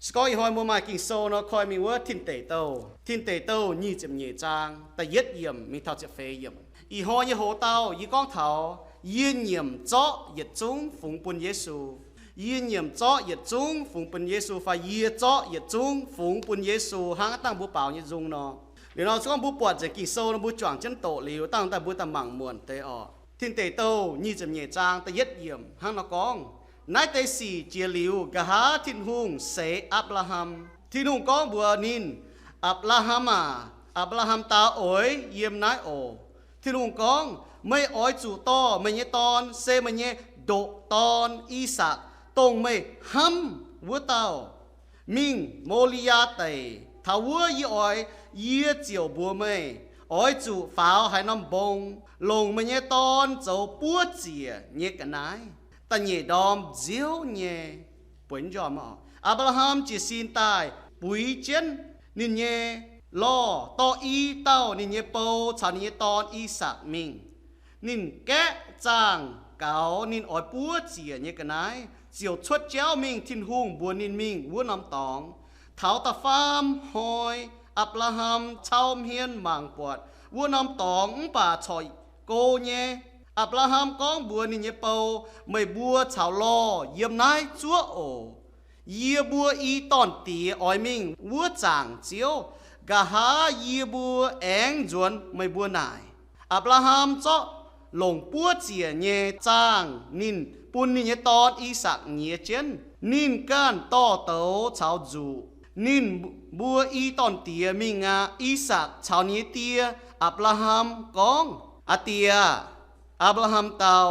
Se gorngv ih hnoi mbuo maaih Ging-Sou nor, koi mingh wuov Tin Deic Douh, Tin Deic Douh nyic ziepc nyeic zaang da'yietv yiemc mingh taux ziepc feix yiemc. Ih hnoi nyei hoc-dauh yie gorngv taux yie nyiemc zorqv yietc zungv fungx bun Yesu. Yie nyiemc zorqv yietc zungv fungx bun Yesu fai yie zorqv yietc zungv fungx bun Yesu hnangv dangh mbuo baaux nyei nzung nor. Liuz nor se gorngv mbuo buatc nzengc Ging-Sou nor, mbuo juangc jienv doqc liuz dangh daaih mbuo daaih mangc muonc deix oc. Tin Deic Douh nyic ziepc nyeic zaang da'yietv yiemc hnangv nor gorngv, Naaiv deix sic jiex liuz, nqa'haav Tin-Hungh seix Apc^laa^ham. Tin-Hungh gorngv mbuox ninh, Apc^laa^ham aac. Apc^laa^ham dau, Oix yiem naaiv oc. Tin-Hungh gorngv, Meih oix zuqc dorh meih nyei dorn, se meih nyei ndoqc dorn, I^sakc, dongh meih hnamv wuov dauh, mingh Mo^li^yaa Deic. Taux wuov yie oix, yie ziouc mbuox meih, oix zuqc faaux haaix norm mbong, longc meih nyei dorn zoux buov ziec nyei ga'naaiv. Da'nyeic ndorm nziouv nyei, bueix njormh oc, Apc^laa^ham jiez sin daaih buix jienv ninh nyei lorh, dorh i dauh ninh nyei bou caux ninh nyei dorn, I^sakc, mingh. Ninh gaeqv zaangh gaux ninh oix buov ziec nyei ga'naaiv, ziouc cuotv jauv mingh Tin-Hungh mbuox ninh mingh wuov norm dorngx. Taux da'faam hnoi, Apc^laa^ham cau hmien mangc buatc wuov norm dorngx mv baac corc go nyei. Apc^laa^ham gorngv mbuox ninh nyei bou, Meih mbuo caux lorh yiem naaiv zuov oc. Yie mbuo i dorn-diex oix mingh wuov zaangc Ziouv. Nqa'haav yie mbuo aengx nzuonx meih mbuo naaic. Apc^laa^ham zorqv longc buov ziec nyei zaangh ninh bun ninh nyei dorn, I^sakc, nyiex jienv. Ninh ganh dorh douz caux nzuqc. Ninh mbuo i dorn-diex mingh aqv. I^sakc caux ninh nyei die, Apc^laa^ham, gorngv, Aa diex. Apc^laa^ham dau,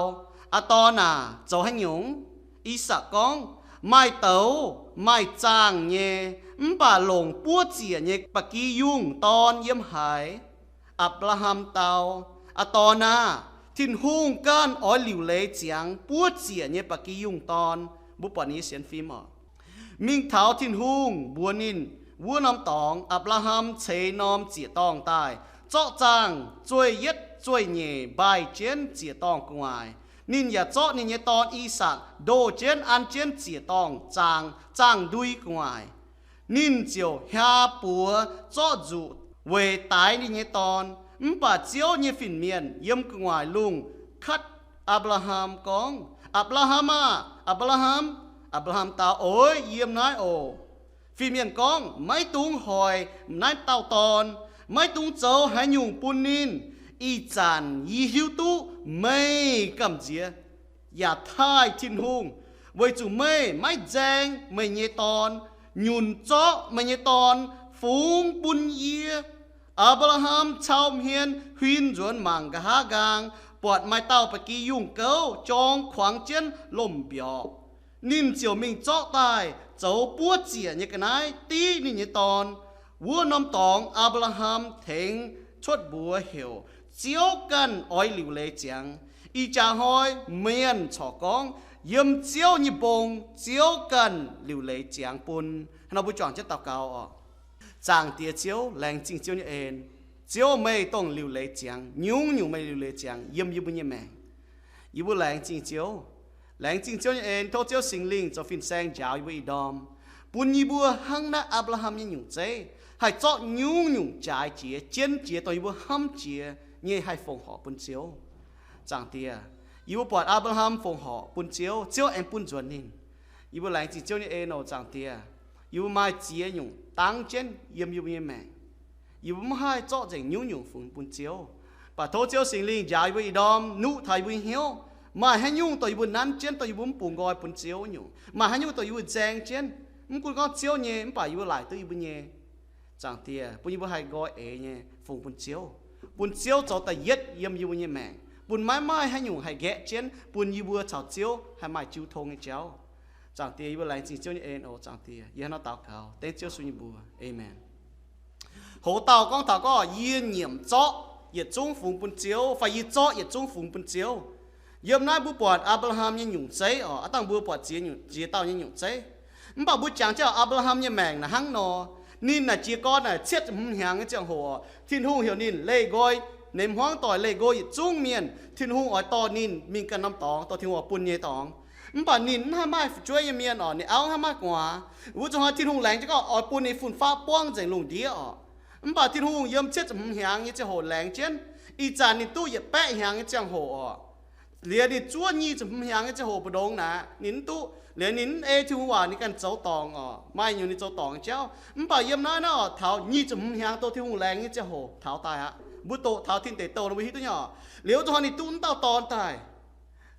Aa dorn aac, zoux haaix nyungc? I^sakc gorngv, Maaih douz, maaih zaangh nyei, mv baac longc buov ziec nyei ba'gi yungh dorn yiem haaix? Apc^laa^ham dau, Aa dorn aah! Tin-Hungh ganh oix liuc leiz ziangx buov ziec nyei ba'gi yungh dorn. Mbuo buatc ninh nyei sienx fim oc. Mingh taux Tin-Hungh mbuox ninh wuov norm dorngx, Apc^laa^ham ceix norm ziec-dorngh daaih, zorqv zaangh zueih yietv zueih nyeic mbaih jienv ziec-dorngh gu'nguaaic. Ninh yaac zorqv ninh nyei dorn, I^sakc, ndoh jienv an jienv ziec-dorngh zaangh, zaangh ndui gu'nguaaic. Ninh ziouc hiaa buoz zorqv nzuqc weic daix ninh nyei dorn. Mv baac Ziouv nyei fin-mienh yiem gu'nguaaic lungh katv Apc^laa^ham gorngv, Apc^laa^ham aah! Apc^laa^ham! Apc^laa^ham dau, Oix, yiem naaiv oc. Fin-mienh gorngv, Maiv dungx hoic naaiv dauh dorn. Maiv dungx zoux haaix nyungc bun ninh. Ih zanc yie hiuv duqv meih gamh nziex yaac taaih Tin-Hungh, weic zuqc meih maiv nzaeng meih nyei dorn, nyunc zorqv meih nyei dorn fungx bun yie. Apc^laa^ham cau hmien huin nzuonx mangc nqa'haav nqaang, buatc maaih dauh ba'gi yungh gouv jorng kuangx jienv lomh mbiorqc. Ninh ziouc mingh zorqv daaih zoux buov ziec nyei ga'naaiv div ninh nyei dorn. Wuov norm dorngx Apc^laa^ham tengx cuotv mbuox heuc, Ziouv ganh oix liuc leiz ziangx. Ih jaax hnoi mienh corc gorngv, Yiem Ziouv nyei mbong Ziouv ganh liuc leiz ziangx bun. Hnangv nor mbuo juangc jienv daux gaux oc. Zaangc Diex Ziouv, laengz zingh Ziouv nyei en. Ziouv, meih dongh liuc leiz ziangx, nyungc-nyungc meih liuc leiz ziangx yiem yie mbuo nyei maengc. Yie mbuo laengz zingh Ziouv. Laengz zingh Ziouv nyei en, tov Ziouv Singx Lingh zoux fin-saeng njaaux yie mbuo ih ndorm, bun yie mbuo hnangv naaiv Apc^laa^ham nyei nyungc zeiv, haih zorqv nyungc-nyungc jaaix jiex, jienv jiex, dongh yie mbuo hnamv jiex nyei haih fongc horc bun Ziouv. Zaangc Diex, yie mbuo buatc Apc^laa^ham fongc horc bun Ziouv, Ziouv aengx bun nzuonx ninh. Yie mbuo laengz zingh Ziouv nyei en oc, Zaangc Diex. Yie mbuo maaih ziex nyungc dangv jienv yiem yie mbuo nyei maengc. Yie mbuo maiv haih zorqv nzengc nyungc-nyungc fungx bun Ziouv. Mv baac tov Ziouv Singx Lingh njaaux yie mbuo ih ndorm, nuqv taux yie mbuo hnyouv, maaih haaix nyungc dongh yie mbuo nanv jienv, dongh yie mbuo mv bungx nqoi bun Ziouv nyungc, maaih haaix nyungc dongh yie mbuo nzaeng jienv, mv gunv gorngv Ziouv nyei, mv baac yie mbuo laaic duqv yie mbuo nyei. Zaangc Diex, bun yie mbuo haih nqoi eix nyei fungx bun Ziouv, bun Ziouv zoux da'yietv yiem yie mbuo nyei maengc, bun maiv maaih haaix nyungc haih nqaeqv jienv, bun yie mbuo caux Ziouv haih maaih jiu tong nyei jauv. Zaangc Diex, yie mbuo laengz zingh Ziouv nyei en oc, Zaangc Diex. Yie hnangv naaiv daux gaux dengv Ziouv Yesu nyei mbuox, Aamen. Hoz dauh gorngv taux gorngv, Yie nyiemc zorqv yietc zungv fungx bun Ziouv, fai Yie zorqv yietc zungv fungx bun Ziouv. Yiem naaiv mbuo buatc Apc^laa^ham nyei nyungc zeiv oc, aav dangh mbuo buatc ziex nyungc, ziex dauh nyei nyungc zeiv. Mv baac mbuo jangx jienv Apc^laa^ham nyei maengc naaic hnangv nor, ninh naaic jiez gorn naaic cietv hmz hnyangx nyei ziangh hoc, Tin-Hungh heuc ninh leih nqoi, nyei hmuangv doic leih nqoi yietc zungv mienh, Tin-Hungh oix dorh ninh mingh ganh norm dorngx, dorh Tin-Hungh oix bun nyei dorngx. Mv baac ninh mv haih maaih fu'jueiv nyei mienh oc, ninh auv mv haih maaih gu'nguaaz. Wuov zuqc hnoi Tin-Hungh laengz jienv gorngv oix bun ninh fun-faqv buangv nzengc lungh ndiev oc. Mv baac Tin-Hungh yiem cietv ziepc hmz hnyangx nyei ziangh hoc laengz jienv. Ih zanc ninh duqv yietc baeqv hnyangx nyei ziangh hoc oc. Liuz ninh zuov nyic ziepc hmz hnyangx nyei ziangh hoc mbu'ndongx naaic, ninh mv duqv. Liuz ninh mv ei Tin-Hungh waac, ninh ganh zoux dorngc oc. Maaih nyungc ninh zoux dorngc nyei jauv. Mv baac yiem naaiv naaiv oc, taux nyic ziepc hmz hnyangx dongh Tin-Hungh laengz nyei ziangh hoc taux daaih aqv. Mbuo doqc taux Tin Deic Douh nor mbuo hiuv duqv nyei oc. Liuz wuov zuqc hnoi ninh duqv wuov dauh dorn daaih.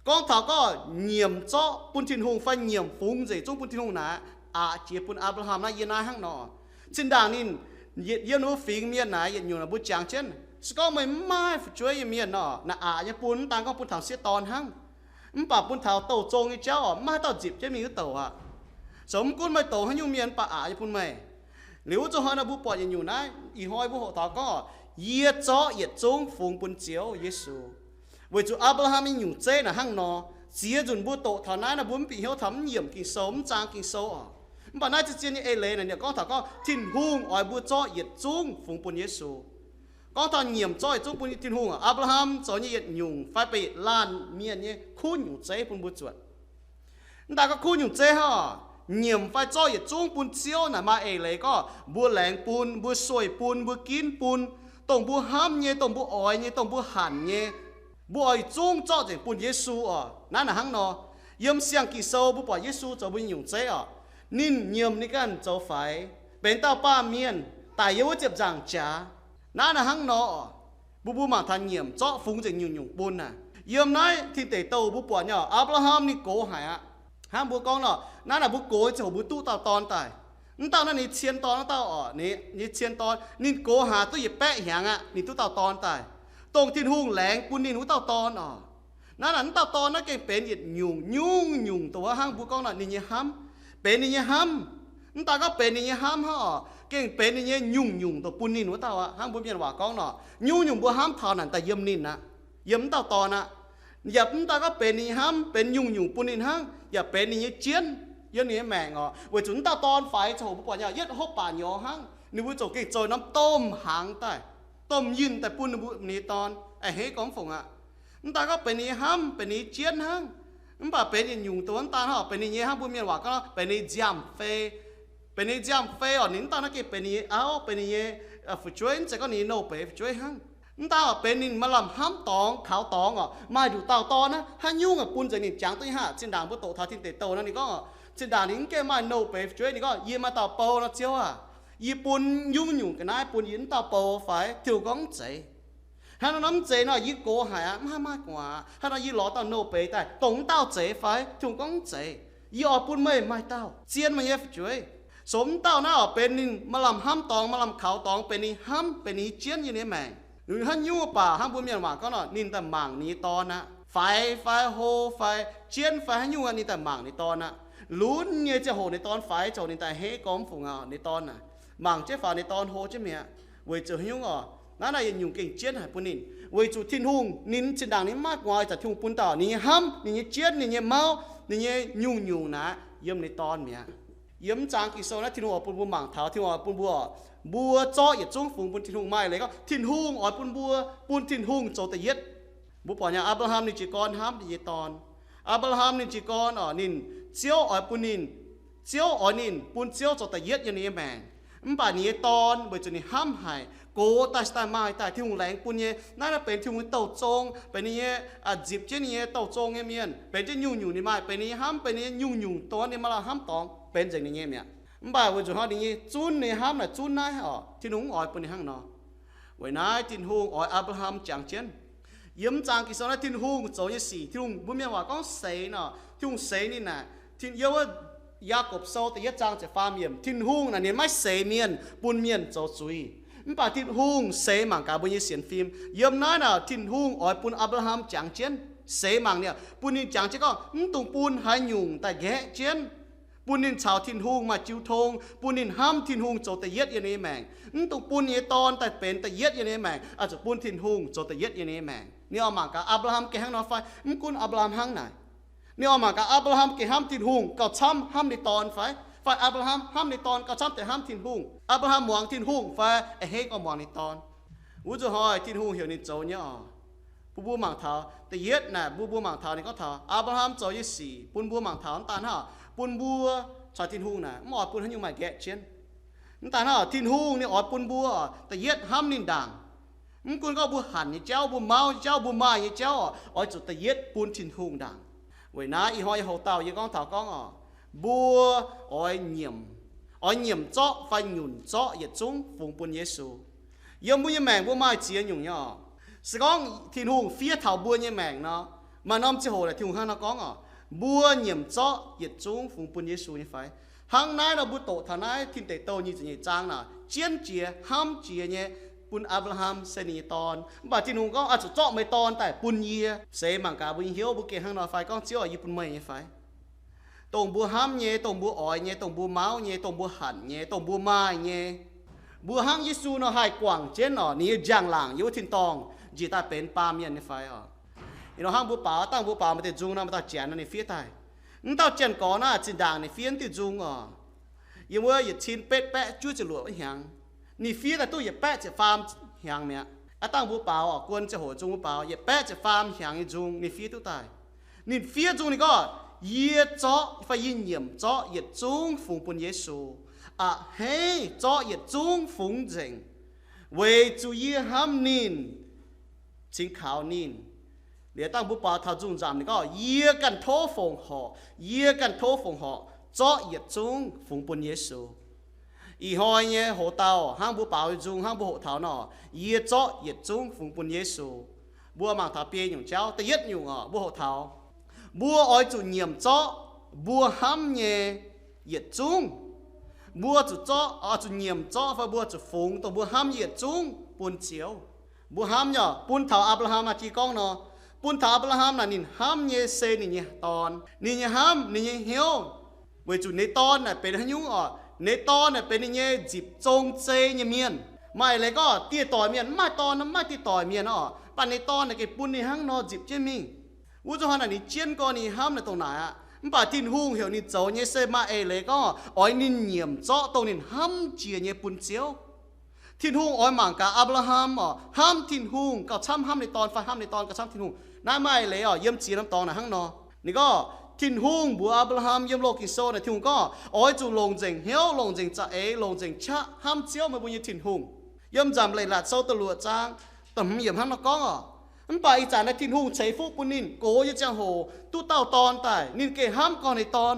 Gorngv taux gorngv nyiemc zorqv bun Tin-Hungh fai nyiemc fungx nzengc zungv bun Tin-Hungh naaic, aqc jiex bun Apc^laa^ham naaiv yiem naaiv hnangv nor. Zinh ndaangc ninh yietc yiem wuov fingx mienh naaic yietc nyungc naaic mbuo jangx jienv, se gorngv meih mv maaih fu'jueiv nyei mienh nor, naaic aqc nyei bun mv daan gorngv bun taux sieqv dorn hnangv, mv baac bun taux douh zong nyei jauv oc, mv maaih haaix dauh nzipc jienv mingh wuov douc aqv. Zoux mv gunv meih douc haaix nyungc mienh, mv baac aqc nyei bun meih. Liuz wuov zuqc hnoi nor mbuo buatc yietc nyungc naaiv, ih hnoi mbuo hoqc taux gorngv, yie zorqv yietc zungv fungx bun Ziouv Yesu. Weic zuqc Apc^laa^ham nyei nyungc zeiv naaic hnangv nor, ziex nzunc mbuo doqc taux naaiv nor mbuo mv bieqc hnyouv taux mv yiemc Ging-Sou, mv zaang Ging-Sou oc. Mv baac naaiv ziex zien nyei eix leiz naaic ninh gorngv taux gorngv Tin-Hungh oix mbuo zorqv yietc zungv fungx bun Yesu. Gorngv taux nyiemc zorqv yietc zungv bun Tin-Hungh, Apc^laa^ham zoux nyei yietc nyungc fai benx yietc laanh mienh nyei kuv nyungc zeiv bun mbuo zuotc. Mv daan gorngv kuv nyungc zeiv hnangv, nyiemc fai zorqv yietc zungv bun Ziouv naaic maaih eix leiz gorngv mbuo laengz bun, mbuo sueih bun, mbuo ginv bun, dongh mbuo hnamv nyei, dongh mbuo oix nyei, dongh mbuo hanc nyei, mbuo oix yietc zungv zorqv nzengc bun Yesu oc. Naaiv naaic hnangv nor, yiem siang Ging-Sou mbuo buatc Yesu zoux mbuo nyei nyungc zeiv oc. Ninh nyiemc ninh ganh zoux faix, benx dauh baamh mienh daic yiem wuov ziepc nzaangc jaax. Naaiv naaic hnangv nor oc, mbuo mbuo mangc taux nyiemc zorqv fungx nzengc nyungc-nyungc bun naaic. Yiem naaiv Tin Deic Douh mbuo buatc nyei oc, Apc^laa^ham ninh gox haic aqv. Hnangv mbuo gorngv nor, naaiv naaic mbuo gox ziangh hoc mbuo duqv dauh dorn daaih. Mv dauh naaiv ninh cien dorn wuov dauh oc, ninh cien dorn, ninh gox haic duqv yietc baeqv hnyangx aqv, ninh duqv dauh dorn daaih, dongh Tin-Hungh laengz bun ninh wuov dauh dorn oc. Naaiv naaic mv dauh dorn naaiv gengh benx yietc nyungc nyungc-nyungc dongh wuov hnangv mbuo gorngv nor ninh nyei hnamv, benx ninh nyei hnamv. Mv daan gorngv benx ninh nyei hnamv hnangv oc, gengh benx ninh nyei nyungc-nyungc dongh bun ninh wuov dauh aqv. Hnangv mbuo mienh waac gorngv nor, nyungc-nyungc mbuo hnamv taux naaic daaih yiem ninh aqv, yiem mv dauh dorn aqv. Yaac mv daan gorngv benx ninh nyei hnamv, benx nyungc-nyungc bun ninh hnangv, yaac benx ninh nyei jienv yiem ninh nyei maengc oc. Weic zuqc mv dauh dorn faix ziangh hoc mbuo buatc nyei, yietv hopv baac nyorx hnangv, ninh mbuo ziouc gengh zoux norm domh hnaangx daaih, domh yinh daaih bun ninh mbuo nyei dorn, a'hneiv gorngv fungc aqv. Mv daan gorngv benx ninh nyei hnamv, benx ninh nyei jienv hnangv, mv baac benx yietc nyungc dongh mv daan hnangv oc, benx ninh nyei hnangv mbuo mienh waac gorngv benx ninh nziaamv-fei. Benx ninh nziaamv-fei oc, ninh mv daan naaiv gengh benx ninh nyei auv, benx ninh nyei, aa, fu'jueiv, mv zeiz gorngv ninh nyei nouh beiz fu'jueiv hnangv. Mv daan oc, benx ninh maaih lamh hnamv dorngx, kaux dorngx oc, maaih nduqc dauh dorn naaiv, haaix nyungc aqc bun nzengc ninh jangx duqv nyei hnangv. Zinh ndaangc mbuo doqc taux Tin Deic Douh nor ninh gorngv oc, zinh ndaangc ninh mv gengh maaih nouh beiz fu'jueiv, ninh gorngv, yie maaih dauh bou nor, Ziouv aah! Yie bun nyungc-nyungc ga'naaiv bun yie mv dauh bou fai? Tin-Hungh gorngv, mv zeiz. Hnangv nor mv zeiz nor, yie gox haic aqv, mv haih maaih gu'nguaaz. Hnangv nor yie lorz dauh nouh beiz daaih, dongh mv dauh zeiz fai? Tin-Hungh gorngv, mv zeiz. Yie oix bun meih maaih dauh zien meih nyei fu'jueiv. Sou mv dauh naaiv oc, benx ninh maaih lamh hnamv dorngx, maaih lamh kaux dorngx, benx ninh hnamv, benx ninh nyei jienv yiem ninh nyei maengc. Ninh haaix nyungc baac hnangv mbuo mienh waac gorngv nor, ninh daaih mangc ninh nyei dorn aqv. Faix fai hlo fai jienv fai haaix nyungc aqv, ninh daaih mangc ninh dorn aqv. Lunx nyei ziangh hoc ninh dorn faix ziangh hoc ninh daaih a'hneiv gorngv fungc aqv, ninh dorn aac. Mangc jienv faaux ninh dorn hlo jienv mi'aqv. Weic zuqc haaix nyungc oc, naaiv naaiv yietc nyungc gengh jienv haic bun ninh. Weic zuqc Tin-Hungh ninh zinh ndaangc ninh mv maaih gu'nguaaz ih zanc Tin-Hungh bun dauh ninh nyei hnamv, ninh nyei jienv, ninh nyei mauv, ninh nyei nyungc-nyungc naaiv yiem ninh dorn mi'aqv. Yiem mv zaang Ging-Sou naaiv Tin-Hungh oix bun mbuo mangc taux, Tin-Hungh oix bun mbuo, mbuo zorqv yietc zungv fungx bun Tin-Hungh. Maaih leiz gorngv Tin-Hungh oix bun mbuo, bun Tin-Hungh zoux da'yietv. Mbuo buatc nyei Apc^laa^ham ninh jiez gorn hnamv ninh nyei dorn. Apc^laa^ham ninh jiez gorn oc, ninh, Ziouv oix bun ninh, Ziouv oix ninh bun Ziouv zoux da'yietv yiem ninh nyei maengc. Mv baac ninh nyei dorn weic zuqc ninh hnamv haic, gox daaih se daaih maaih daaih Tin-Hungh laengz bun nyei. Naaiv naaiv benx Tin-Hungh nyei douh zong, benx ninh nyei, aa, nzipc jienv ninh nyei douh zong nyei mienh, benx jienv nyungc-nyungc ninh maaih, benx ninh nyei hnamv, benx ninh nyei nyungc-nyungc dongh ninh maaih lamh hnamv dorngx benx nzengc ninh nyei mi'aqv. Mv baac weic zuqc hnoi ninh nyei zunv, ninh nyei hnamv naaic zunv naaiv oc, Tin-Hungh mv oix bun ninh hnangv nor. Weic naaiv Tin-Hungh oix Apc^laa^ham jangx jienv. Yiem mv zaang Ging-Sou naaiv Tin-Hungh zoux nyei sic, Tin-Hungh mbuo mienh waac gorngv seix nor, Tin-Hungh seix ninh naaic, Tin, yiem wuov Yaagorpc Sou da'yietv zaang ziepc faam yiemc, Tin-Hungh naaic ninh maiv seix mienh bun mienh zoux zuiz. Mv baac Tin-Hungh seix mangc gaax mbuo nyei sienx fim. Yiem naaiv naaic Tin-Hungh oix bun Apc^laa^ham jangx jienv, seix mangc ninh, bun ninh jangx jienv gorngv mv dungx bun haaix nyungc daaih nqaeqv jienv, bun ninh caux Tin-Hungh maaih jiu tong, bun ninh hnamv Tin-Hungh zoux da'yietv yiem ninh nyei maengc. Mv dungx bun ninh nyei dorn daaih benx da'yietv yiem ninh nyei maengc, oix zuqc bun Tin-Hungh zoux da'yietv yiem ninh nyei maengc. Ninh oix mangc gaax Apc^laa^ham gengh hnangv nor fai? Mv gunv Apc^laa^ham hnangv naaic, ninh oix mangc gaax Apc^laa^ham gengh hnamv Tin-Hungh gauh camv hnamv ninh dorn fai? Fai Apc^laa^ham hnamv ninh dorn gauh camv deix hnamv Tin-Hungh? Apc^laa^ham muangx Tin-Hungh fai a'hneiv gorngv muangx ninh dorn? Wuov zuqc hnoi Tin-Hungh heuc ninh zoux nyei oc. Bun mbuo mangc taux, da'yietv naaic, bun mbuo mangc taux ninh gorngv taux Apc^laa^ham zoux nyei sic bun mbuo mangc taux mv daan hnangv, bun mbuo caux Tin-Hungh naaic mv oix bun haaix nyungc maaih nqaeqv jienv. Mv daan hnangv, Tin-Hungh ninh oix bun mbuo, da'yietv hnamv ninh ndaangc. Mv gunv gorngv mbuo hanc nyei jauv, mbuo mauv nyei jauv, mbuo maaih nyei jauv, oix zuqc da'yietv bun Tin-Hungh ndaangc. Weic naaiv ih hnoi yie hoc dauh yie gorngv taux gorngv oc, mbuo oix nyiemc, oix nyiemc zorqv fai nyunc zorqv yietc zungv fungx bun Yesu. Yiem mbuo nyei maengc mbuo maaih ziex nyungc nyei oc. Se gorngv Tin-Hungh fiev taux mbuo nyei maengc nor, maaih norm ziangh hoc naaic Tin-Hungh hnangv nor gorngv oc, mbuo nyiemc zorqv yietc zungv fungx bun Yesu nyei fai? Hnangv naaiv nor mbuo doqc taux naaiv Tin Deic Douh nyic ziepc nyeic zaang naaic, jienv jiex hnamv jiex nyei bun Apc^laa^ham se ninh nyei dorn. Mv baac Tin-Hungh gorngv, oix zuqc zorqv meih dorn daaih bun yie. Seix mangc gaax mbuo nyei hnyouv, mbuo gengh hnangv nor fai gorngv, Ziouv, yie bun meih nyei fai? Dongh mbuo hnamv nyei, dongh mbuo oix nyei, dongh mbuo mauv nyei, dongh mbuo hanc nyei, dongh mbuo maaih nyei, mbuo hnangv Yesu nor haih guangc jienv oc, ninh nyei njang-laangc yiem wuov tin-dorngh njiec daaih benx baamh mienh nyei fai oc? Ih nor hnangv mbuo baaux, dangh mbuo baaux maaih deix nzung nor, maaih dauh janx nor ninh fiev daaih. Mv dauh janx-gorx naaiv zinh ndaangc ninh fiev mv diuh nzung oc. Yiem wuov yietc cin betv baeqv juov ziepc luoqc wuov hnyangx, ninh fiev daaih duqv yietc baeqv ziepc faam hnyangx mi'aqv. Aav dangh mbuo baaux oc, guon ziangh hoc nzung mbuo baaux yietc baeqv ziepc faam hnyangx nyei nzung ninh fiev duqv daaih. Ninh fiev nzung ninh gorngv, yie zorqv fai yie nyiemc zorqv yietc zungv fungx bun Yesu, a'hneiv zorqv yietc zungv fungx nzengc, weic zuqc yie hnamv ninh, cingx kaux ninh. Liuz dangh mbuo baaux taux nzung nzamc ninh gorngv, yie ganh tov fongc horc, yie ganh tov fongc horc zorqv yietc zungv fungx bun Yesu. Ih hnoi nyei hoc dauh hnangv mbuo baaux nyei nzung hnangv mbuo hoqc taux nor, yie zorqv yietc zungv fungx bun Yesu. Mbuo mangc taux biei nyungc jauv. Da'yietv nyungc oc, mbuo hoqc taux mbuo oix zuqc nyiemc zorqv mbuo hnamv nyei yietc zungv. Mbuo zuqc zorqv, oix zuqc nyiemc zorqv fai mbuo zuqc fungx dongh mbuo hnamv nyei yietc zungv bun Ziouv. Mbuo hnamv nyei oc, bun taux Apc^laa^ham aqv jiex gorngv nor, bun taux Apc^laa^ham naaic ninh hnamv nyei se ninh nyei dorn, ninh nyei hnamv, ninh nyei hnyouv, weic zuqc ninh nyei dorn naaic benx haaix nyungc oc? Ninh nyei dorn naaic benx ninh nyei nzipc zong zei nyei mienh. Maaih leiz gorngv dieh doic mienh mv maaih dorn, mv maaih dieh doic mienh oc, mv baac ninh nyei dorn naaic gengh bun ninh hnangv nor nzipc jienv mingh. Wuov zuqc hnangv naaic ninh jienv gorngv ninh hnamv naaic dongh naaic aqv. Mv baac Tin-Hungh heuc ninh zoux nyei se maaih eix leiz gorngv oix ninh nyiemc zorqv dongh ninh hnamv jiex nyei bun Ziouv. Tin-Hungh oix mangc gaax Apc^laa^ham oc, hnamv Tin-Hungh gauh camv hnamv ninh nyei dorn fai hnamv ninh nyei dorn gauh camv Tin-Hungh. Naaiv maaih eix leiz oc, yiem ziex norm dorngx naaic hnangv nor. Ninh gorngv Tin-Hungh mbuox Apc^laa^ham yiem Loz Ging Sou naaic, Tin-Hungh gorngv oix zuqc longc nzengc hnyouv, longc nzengc za'eix, longc nzengc qaqv hnamv Ziouv, meih mbuo nyei Tin-Hungh. Yiem Nzamc Leiz-Latc Sou da'luoqc zaang da'hmz yiemc hnangv nor gorngv oc, mv baac ih zanc naaiv Tin-Hungh ceix fuqv bun ninh gox nyei ziangh hoc duqv dauh dorn daaih, ninh gengh hnamv gorngv ninh nyei dorn.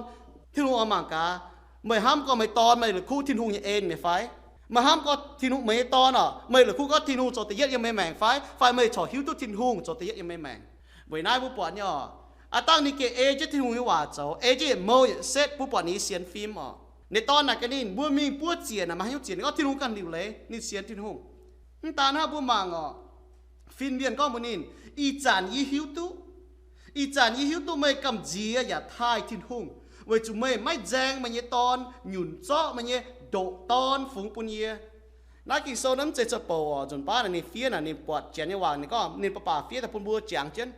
Tin-Hungh oix mangc gaax, meih hnamv gorngv meih dorn meih la'kuqv Tin-Hungh nyei en mi'aqv fai? Meih hnamv gorngv Tin-Hungh, meih nyei dorn oc, meih la'kuqv gorngv Tin-Hungh zoux da'yietv yiem meih maengc fai? Fai meih corc hiuv duqv Tin-Hungh zoux da'yietv yiem meih maengc? Weic naaiv mbuo buatc nyei oc, aav dangh ninh gengh ei jienv Tin-Hungh nyei waac zoux, ei jienv yietc mouh yietc setv, mbuo buatc ninh nyei sienx fim oc. Ninh nyei dorn naaic gaax ninh, mbuo mingh buov ziec naaic maaih haaix nyungc ziec? Ninh gorngv Tin-Hungh ganh liuc leiz, ninh sienx Tin-Hungh. Mv daan hnangv, mbuo mangc oc, fin-mienh gorngv mbuox ninh, ih zanc yie hiuv duqv, ih zanc yie hiuv duqv meih gamh nziex yaac taaih Tin-Hungh, weic zuqc meih maiv nzaeng meih nyei dorn, nyunc zorqv meih nyei ndoqc dorn fungx bun yie. Naaiv Ging-Sou naaiv mv zeiz cuotv bouc oc. Nzunc baav naaic ninh fiev naaic ninh buatc janx nyei waac, ninh gorngv ninh baac baac fiev daaih bun mbuo jangx jienv.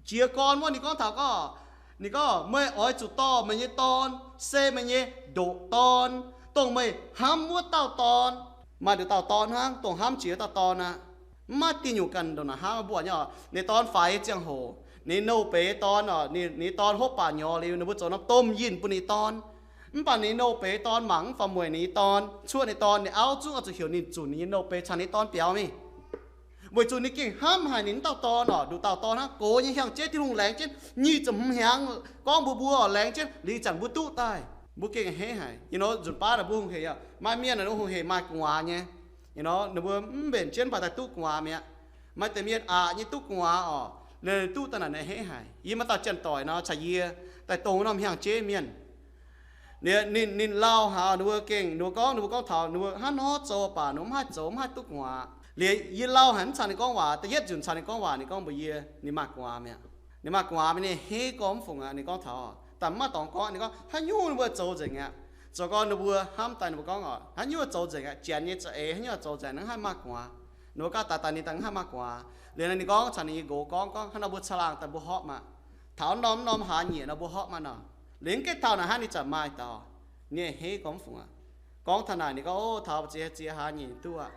Jiez gorn wuov ninh gorngv taux gorngv, ninh gorngv, meih oix zuqc dorh meih nyei dorn, se meih nyei ndoqc dorn, dongh meih hnamv wuov dauh dorn. Maaih nduqc dauh dorn hnangv, dongh hnamv jiex wuov dauh dorn aqv. Mv maaih diuh nyungc ganh ndongc naaic hnangv. Mbuo buatc nyei oc, ninh dorn faix nyei ziangh hoc, ninh nouh beiz dorn oc, ninh, ninh dorn hopv baac nyorx liuz, ninh mbuo zoux norm domh yinh bun ninh dorn. Mv baac ninh nouh beiz dorn mangc mv faaux mueic ninh nyei dorn, cuoqv ninh dorn, ninh auv zungv oix zuqc heuc ninh zunc ninh nyei nouh beiz caux ninh dorn biaux mingh. Weic zuqc ninh gengh hnamv haic ninh wuov dauh dorn oc, nduqc dauh dorn hnangv, gox nyei hiaangx jeiv Tin-Hungh laengz jienv nyic ziepc hmz hnyangx, gorngv mbuox mbuo oc, laengz jienv liuz ih zanc mbuo duqv daaih. Mbuo gengh a'hneiv haic. You know, nzunc baav naaic mbuo hungh hec aqv. Maaih mienh naaic hungh hec maaih gu'nguaaz nyei. You know, ninh mbuo mv mbenc jienv baac daaih duqv gu'nguaaz mi'aqv. Maaih deix mienh aqc nyei duqv gu'nguaaz oc, ninh duqv daaih naaic a'hneiv haic. Yie maaih dauh janx-doic nor caux yie daaih dongh norm hiaangx jeiv mienh. Ninh, ninh, ninh lauh haic, ninh mbuo gengh, ninh mbuo gorngv, ninh mbuo gorngv taux ninh mbuo hnangv nor zoux baac ninh mbuo mv haih zoux, mv haih duqv gu'nguaaz. Liuz yie lauh haic mv caux ninh gorngv waac, da'yietv nzunc caux ninh gorngv waac, ninh gorngv mbuox yie ninh maaih gu'nguaaz mi'aqv. Ninh maaih gu'nguaaz mi'aqv, ninh a'hneiv gorngv mv fungc aqv. Ninh gorngv taux, daaih mv maaih dorngx gorngv, ninh gorngv haaix nyungc ninh mbuo zoux nzengc aqv. Zoux gau ninh mbuo hnamv daaih ninh mbuo gorngv oc, haaix nyungc zoux nzengc aqv, janx nyei za'eix haaix nyungc zoux nzengc, ninh mv haih maaih gu'nguaaz. Ninh mbuo gaav daaih daaih ninh daaih mv haih maaih gu'nguaaz. Liuz naaiv ninh gorngv caux ninh nyei nqox gorngv, gorngv hnangv nor mbuo caangh laangh daaih mbuo horpc maah. Taux norm norm hlaax nyieqc nor mbuo horpc maah nor. Liuz mv gaengh taux naaic hnangv ninh zanc maaih dauh, ninh a'hneiv gorngv mv fungc aqv. Gorngv taux naaic ninh gorngv, o, taux ziex ziex hlaax nyieqc duqv aqv.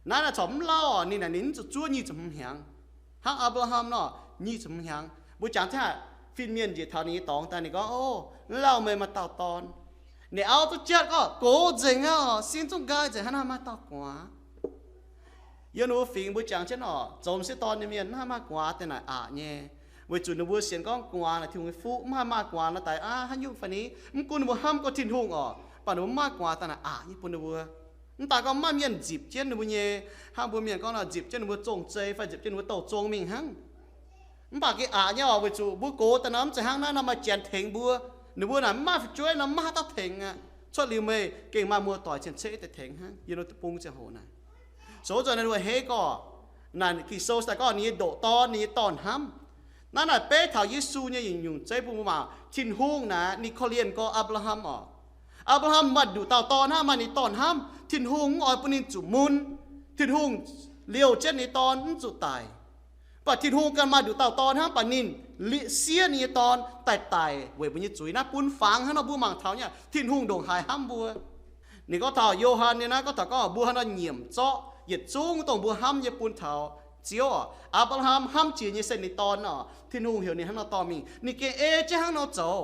Naaiv naaic corc mv lauh oc, ninh naaic ninh mv zuqc zuov nyic ziepc hmz hnyangx. Hnangv Apc^laa^ham nor, nyic ziepc hmz hnyangx, mbuo jangx jienv fin-mienh njiec taux ninh nyei dorngx daaih, ninh gorngv, O, lauh meih maaih dauh dorn. Ninh auv zungv jatv gorngv, Gox nzengc aqv, sin zungv nqaai nzengc, hnangv naaiv maaih dauh gu'nguaaz. Yiem ninh mbuo fingx mbuo jangx jienv oc, zoux m'sieqv dorn nyei mienh mv haih maaih gu'nguaaz daaih naaic aqc nyei, weic zuqc ninh mbuo sienx gorngv gu'nguaaz naaic Tin-Hungh nyei fuqv, mv haih maaih gu'nguaaz nor daaih aqv, haaix nyungc fai ni? Mv gunv ninh mbuo hnamv gorngv Tin-Hungh oc, mv baac ninh mbuo mv maaih gu'nguaaz daaih naaic aqc nyei bun ninh mbuo. Mv daaih gorngv maaih mienh nzipc jienv ninh mbuo nyei, hnangv mbuo mienh gorngv nor, nzipc jienv ninh mbuo zong-zei fai nzipc jienv ninh mbuo douh zong mingh hnangv. Mv baac gengh aqc nyei oc, weic zuqc mbuo gox daaih nor mv zeiz hnangv naaiv nor maaih janx tengx mbuo. Ninh mbuo naaic mv maaih fu'jueiv nor mv maaih haaix dauh tengx aqv. Cuotv liuz meih gengh maaih muoz-doic cien-ceqv daaih tengx hnangv yiem wuov bung ziangh hoc naaic. Zoux zuqc naaiv nduov hei gorx, naaic Ging-Sou daaih gorngv ninh nyei ndoqc dorn, ninh nyei dorn hnamv. Naaiv naaic beiv taux Yesu nyei nyungc-nyungc zeiv bun mbuo mangc, Tin-Hungh naaic ninh korv-lienh gorx Apc^laa^ham oc. Apc^laa^ham maaih nduqc dauh dorn hnangv, maaih ninh dorn hnamv, Tin-Hungh mv oix bun ninh zuqc mun. Tin-Hungh liouh jienv ninh dorn mv zuqc daic. Mv baac Tin-Hungh ganh maaih nduqc dauh dorn hnangv, mv baac ninh siev ninh nyei dorn daaih daic weic mbuo nyei zuiz. Naaiv bun fangx hnangv nor mbuo mangc taux nyei, Tin-Hungh ndongc haaix hnamv mbuo. Ninh gorngv taux Yo^han nyei naaiv gorngv taux gorngv mbuo haaix nor nyiemc zorqv yietc zungv dongh mbuo hnamv nyei bun taux Ziouv oc. Apc^laa^ham hnamv jiex nyei se ninh dorn oc. Tin-Hungh heuc ninh hnangv nor dorh mingh, ninh gengh ei jienv hnangv nor zoux.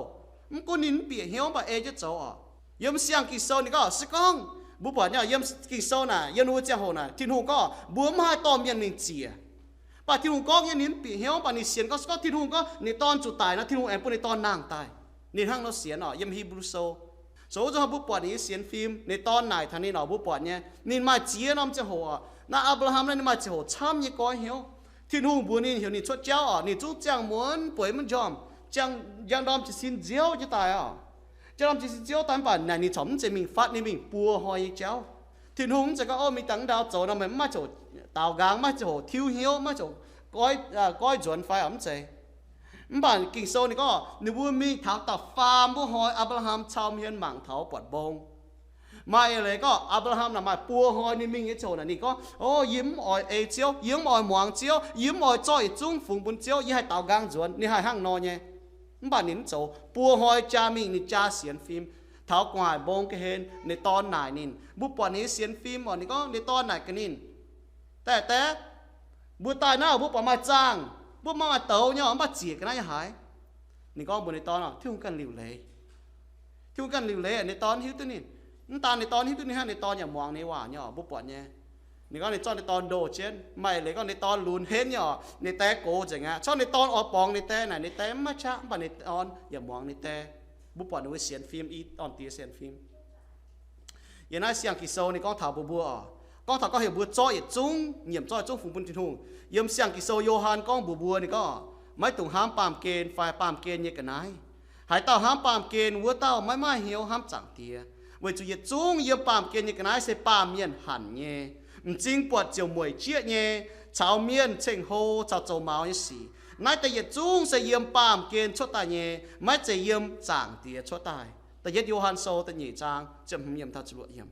Mv gunv ninh mv bieqc hnyouv mv baac ei jienv zoux oc. Yiem siang Ging-Sou ninh gorngv se gorngv mbuo buatc nyei yiem Ging-Sou naaic, yiem ninh mbuo ziangh hoc naaic, Tin-Hungh gorngv mbuo mv haih dorh mienh mingh ziec. Mv baac Tin-Hungh gorngv nyei ninh mv bieqc hnyouv, mv baac ninh sienx gorngv se gorngv Tin-Hungh gorngv ninh dorn zuqc daic nor, Tin-Hungh aengx bun ninh dorn nangh daaih. Ninh hnangv nor sienx oc. Yiem Hipv^lu Sou, zoux wuov zanc mbuo buatc ninh nyei sienx fim, ninh dorn naaic taux ninh oc, mbuo buatc nyei ninh maaih ziex norm ziangh hoc oc. Naaiv Apc^laa^ham naaiv ninh maaih ziangh hoc camv nyei goiv hnyouv. Tin-Hungh mbuox ninh heuc ninh cuotv jauv oc, ninh zungv ziangh muonz bueix maiv njormh, njang ndorm jiez sin nziouv nyei daaih oc. Njang ndorm jiez sin nziouv daaih mv baac naaic ninh corc mv zeiz mingh fatv, ninh mingh buo hnoi nyei jauv. Tin-Hungh mv zeiz gorngv, O, mingh dangh ndau zoux nor meih mv maaih ziangh hoc daaux nqaang, mv maaih ziangh hoc tiuv hnyouv, mv maaih ziangh hoc goiv, goiv nzuonx fai oc, mv zeiz. Mv baac Ging-Sou ninh gorngv ninh mbuo mingh taux da'faam wuov hnoi, Apc^laa^ham cau hmien mangc taux buatc mbong. Maaih eix leiz gorngv Apc^laa^ham naaic maaih buo hnoi ninh mingh nyei ziangh hoc naaic ninh gorngv, O, yie mv oix ei Ziouv, yie mv oix muangx Ziouv, yie mv oix zorqv yietc zungv fungx bun Ziouv, yie haih daaux nqaang nzuonx. Ninh haih hnangv nor nyei. Mv baac ninh mv zoux. Buo hnoi jaa mingh, ninh jaa sienx fim. Taux gu'nguaaic mbong ga'hlen ninh dorn naaic ninh. Mbuo buatc ninh nyei sienx fim oc, ninh gorngv ninh dorn naaic gaax ninh, Daeh daeh, mbuo daaih naaiv mbuo buatc maaih zaangh, mbuo maiv maaih douz nyei oc, mv baac ziec ga'naaiv yaac haiz. Ninh gorngv mbuox ninh dorn oc, Tin-Hungh ganh liuc leiz. Tin-Hungh ganh liuc leiz, ninh dorn hiuv duqv ninh. Mv daan ninh dorn hiuv duqv ninh hnangv, ninh dorn yaac muangx ninh waac nyei oc, mbuo buatc nyei. Ninh gorngv ninh zorqv ninh dorn ndoh jienv. Maaih eix leiz gorngv ninh dorn lunx henv nyei oc, ninh daeh gox nzengc aqv. Corc ninh dorn oix borngz ninh daeh naaic, ninh daeh mv maaih qaqv, mv baac ninh dorn yaac muangx ninh daeh. Mbuo buatc ninh mbuo sienx fim, i dorn-diex sienx fim. Yiem naaiv siang Ging-Sou ninh gorngv taux mbuox mbuo oc, gorngv taux gorngv heuc mbuo zorqv yietc zungv, nyiemc zorqv yietc zungv fungx bun Tin-Hungh. Yiem siang Ging-Sou Yo^han gorngv mbuox mbuo, ninh gorngv, Maiv dungx hnamv baamh gen fai baamh gen nyei ga'naaiv. Haaix dauh hnamv baamh gen, wuov dauh maiv maaih hnyouv hnamv Zaangc Diex, weic zuqc yietc zungv yiem baamh gen nyei ga'naaiv se baamh mienh hanc nyei, m'zing buatc ziouc mueic jieqv nyei, caux mienh ceng-hlo caux zoux maux nyei sic. Naaiv deix yietc zungv se yiem baamh gen cuotv daaih nyei, maiv zeiz yiem Zaangc Diex cuotv daaih. Da'yietv Yo^han Sou da'nyeic zaang ziepc hmz yiemc taux ziepc luoqc yiemc.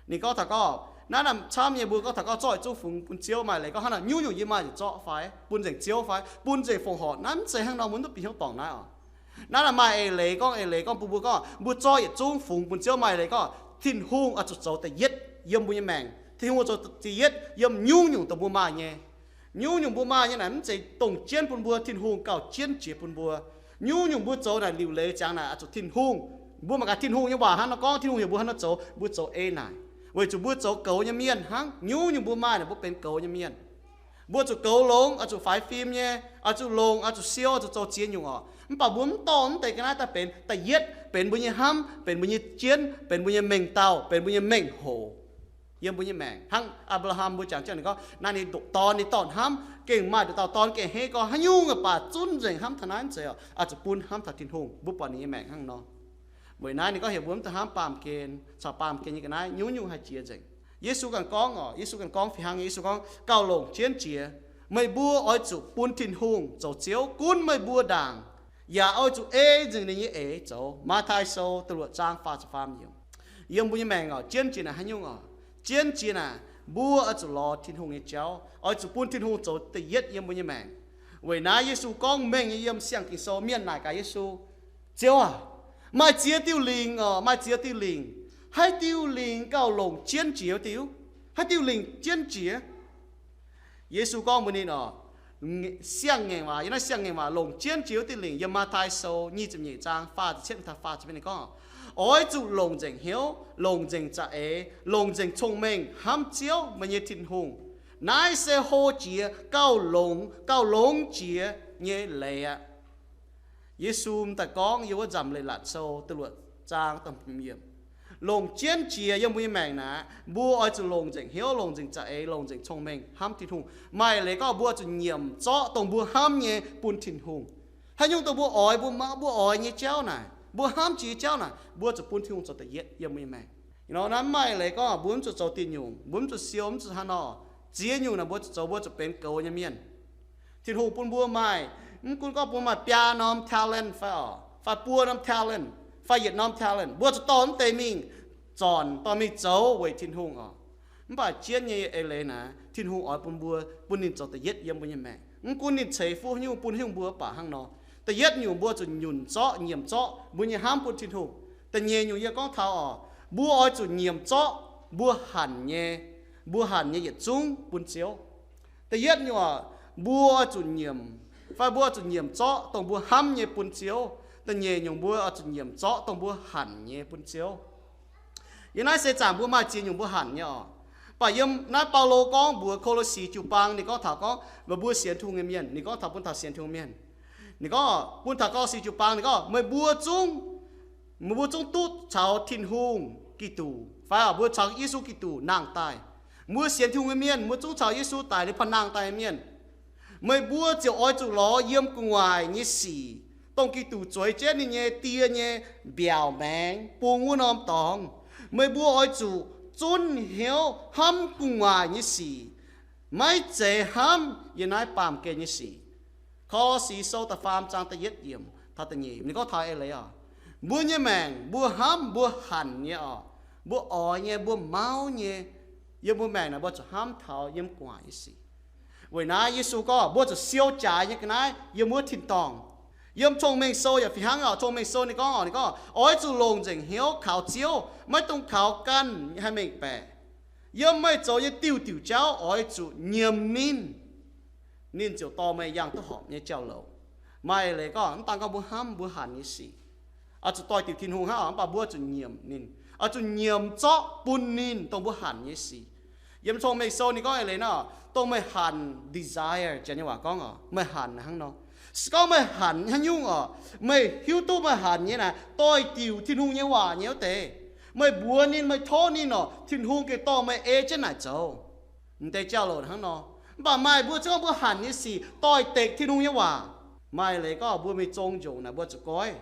Ninh gorngv taux gorngv, naaiv camv nyei mbuo gorngv taux gorngv zorqv yietc zungv fungx bun Ziouv, maaih leiz gorngv hnangv naaic nyungc-nyungc yie maaih ziouc zorqv fai, bun nzengc Ziouv fai, bun nzengc fongc horc, naaiv mv zeiz hnangv nor, mbuo mv duqv bieqc hnyouv dorngc naaiv oc. Naaiv maaih eix leiz gorngv, eix leiz gorngv bun mbuo gorngv mbuo zorqv yietc zungv fungx bun Ziouv, maaih leiz gorngv Tin-Hungh oix zuqc zoux da'yietv yiem mbuo nyei maengc. Tin-Hungh oix zoux da'yietv yiem nyungc-nyungc dongh mbuo maaih nyei. Nyungc-nyungc mbuo maaih nyei naaic mv zeiz dongh jienv bun mbuo, Tin-Hungh gauh jienv jiex bun mbuo. Nyungc-nyungc mbuo zoux naaic liuc leiz ziangx naaic oix zuqc Tin-Hungh. Mbuo mangc gaax Tin-Hungh nyei waac hnangv nor gorngv, Tin-Hungh heuc mbuo hnangv nor zoux, mbuo zoux ei naaic, weic zuqc mbuo zoux goux nyei mienh hnangv. Nyungc-nyungc mbuo maaih naaic mbuo benx goux nyei mienh. Mbuo zuqc goux longx, oix zuqc faix fim nyei, oix zuqc longx, oix zuqc siou, oix zuqc zoux ziex nyungc oc. Mv baac mbuo mv dorh mv deix ga'naaiv daaih benx da'yietv, benx mbuo nyei hnamv, benx mbuo nyei jienv, benx mbuo nyei mengh dauh, benx mbuo nyei mengh hoc yiem mbuo nyei maengc. Hnangv Apc^laa^ham mbuo jangx jienv ninh gorngv naaiv ninh ndoqc dorn, ninh dorh hnamv, gengh maaih nduqc dauh dorn gengh hneiv gorx, haaix nyungc baac zunv nzengc hnamv taux naaiv mv zeiz oc, oix zuqc bun hnamv taux Tin-Hungh. Mbuo buatc ninh nyei maengc hnangv nor. Weic naaiv ninh gorngv heuc mbuo mv dungx hnamv baamh gen caux baamh gen nyei ga'naaiv, nyungc-nyungc haih jiex nzengc. Yesu ganh gorngv oc, Yesu ganh gorngv fih hnangv nyei. Yesu gorngv, Gauh longc jienv jiex, meih mbuo oix zuqc bun Tin-Hungh zoux Ziouv gunv meih mbuo ndaangc, yaac oix zuqc ei nzengc ninh nyei eix zoux. Matv^tai Sou da'luoqc zaang faah ziepc faam yiemc. Yiem mbuo nyei maengc oc, jienv jiex naaic haaix nyungc oc? Jienv jiex naaic mbuo oix zuqc lorz Tin-Hungh nyei jauv, oix zuqc bun Tin-Hungh zoux da'yietv yiem mbuo nyei maengc. Weic naaiv Yesu gorngv mengh nyei yiem siang Ging-Sou, mienh naaic gaax Yesu, Ziouv aac, maaih ziex diuh lingc oc, maaih ziex diuh lingc. Haaix diuh lingc gauh longc jienv jiex diuh? Haaix diuh lingc jienv jiex? Yesu gorngv mbuox ninh oc, siang-ngaengc waac, yiem naaiv siang-ngaengc waac longc jienv jiex wuov diuh lingc. Yiem Matv^tai Sou nyic ziepc nyeic zaang faah ziepc cietv taux faah ziepc nyeic ninh gorngv, oix zuqc longc nzengc hnyouv, longc nzengc za'eix, longc nzengc cong-mengh hnamv Ziouv, meih nyei Tin-Hungh. Naaiv se hlo jiex gauh longx, gauh longx jiex nyei leiz aqv. Yesu m'daaih gorngv yiem wuov Nzamc Leiz-Latc Sou da'luoqc zaang da'hmz yiemc, longc jienv jiex yiem mbuo nyei maengc naaic, mbuo oix zuqc longc nzengc hnyouv, longc nzengc za'eix, longc nzengc cong-mengh hnamv Tin-Hungh. Maaih leiz gorngv mbuo zuqc nyiemc zorqv dongh mbuo hnamv nyei bun Tin-Hungh. Haaix nyungc dongh mbuo oix, mbuo mbuo oix nyei jauv naaic, mbuo hnamv jiex nyei jauv naaic, mbuo zuqc bun Tin-Hungh zoux da'yietv yiem mbuo nyei maengc. Naaiv maaih leiz gorngv mbuo mv zuqc zoux diuh nyungc, mbuo mv zuqc siou, mv zuqc haaix nor, ziex nyungc naaic mbuo zuqc zoux, mbuo zuqc benx goux nyei mienh. Tin-Hungh bun mbuo maaih, mv gunv gorngv bun maaih biaa norm talent fai oc, fai buo norm talent, fai yietc norm talent, mbuo zuqc dorh mv deix mingh zornc, dorh mingh zoux weic Tin-Hungh oc. Mv baac jienv nyei eix leiz naaic, Tin-Hungh oix bun mbuo, bun ninh zoux da'yietv yiem mbuo nyei maengc. Mv gunv ninh ceix fuqv haaix nyungc, bun haaix nyungc mbuo baac hnangv nor. Da'yietv nyungc mbuo zuqc nyunc zorqv, nyiemc zorqv mbuo nyei hnamv bun Tin-Hungh. Da'nyeic nyungc yie gorngv taux oc, mbuo oix zuqc nyiemc zorqv mbuo hanc nyei, mbuo hanc nyei yietc zungv bun Ziouv. Da'yietv nyungc, mbuo oix zuqc nyiemc, fai mbuo oix zuqc nyiemc zorqv dongh mbuo hnamv nyei bun Ziouv. Da'nyeic nyungc, mbuo oix zuqc nyiemc zorqv dongh mbuo hanc nyei bun Ziouv. Yiem naaiv seix zaangc mbuo maaih ziex nyungc mbuo hanc nyei oc. Mv baac yiem naaiv Baulo gorngv mbuox Ko^lo^si jiu-baang, ninh gorngv taux gorngv meih mbuo sienx Tin-Hungh nyei mienh, ninh gorngv taux bun taux sienx Tin-Hungh mienh. Ninh gorngv bun taux Ko^lo^si jiu-baang, ninh gorngv meih mbuo zungv, meih mbuo zungv duqv caux Tin-Hungh Giduc, fai mbuo caux Yesu Giduc nangh daaih. Mbuo sienx Tin-Hungh nyei mienh, mbuo zungv caux Yesu daic, ninh panh nangh daaih nyei mienh. Meih mbuo ziouc oix zuqc lorz yiem gu'nguaaic nyei sic, dongh Giduc zueiz jienv ninh nyei die nyei mbiaauc maengx bung wuov norm dorngx. Meih mbuo oix zuqc zunv hnyouv hnamv gu'nguaaic nyei sic, maiv zeiz hnamv yiem naaiv baamh gen nyei sic. Ko^lo^si Sou da'faam zaang da'yietv yiemc taux da'nyeic, ninh gorngv taux eix leiz oc, mbuo nyei maengc mbuo hnamv, mbuo hanc nyei oc, mbuo oix nyei, mbuo mauv nyei, yiem mbuo maengc naaic mbuo zuqc hnamv taux yiem gu'nguaaic nyei sic. Weic naaiv Yesu gorngv mbuo zuqc siou jaaix nyei ga'naaiv yiem wuov tin-dorngh. Yiem Cong-Mengh Sou yaac fih hnangv oc. Cong-Mengh Sou ninh gorngv oc, ninh gorngv oix zuqc longc nzengc hnyouv kaux Ziouv, maiv dungx kaux ganh haih mengh baeqc. Yiem meih zoux nyei diuh diuh jauv oix zuqc nyiemc ninh, ninh ziouc dorh meih yangh duqv horpc nyei jauv-louc. Maaih leiz gorngv mv daan gorngv mbuo hnamv mbuo hanc nyei sic, oix zuqc doix-diuc Tin-Hungh hnangv oc, mv baac mbuo zuqc nyiemc ninh, oix zuqc nyiemc zorqv bun ninh dongh mbuo hanc nyei sic. Yiem Cong-Mengh Sou ninh gorngv eix leiz nor, dongh meih hanc, desire Janx nyei waac gorngv oc, meih hanc hnangv nor. Se gorngv meih hanc haaix nyungc oc, meih hiuv duqv meih hanc nyei naaic doix-diuc Tin-Hungh nyei waac nyei wuov deix, meih mbuox ninh, meih tov ninh oc, Tin-Hungh gengh dorh meih ei jienv naaic zoux. M'deix jauv-louc hnangv nor. Mv baac maaih mbuo se gorngv mbuo hanc nyei sic doix-dekc Tin-Hungh nyei waac, maaih leiz gorngv mbuo mingh zong njongc naaic mbuo zuqc goiv.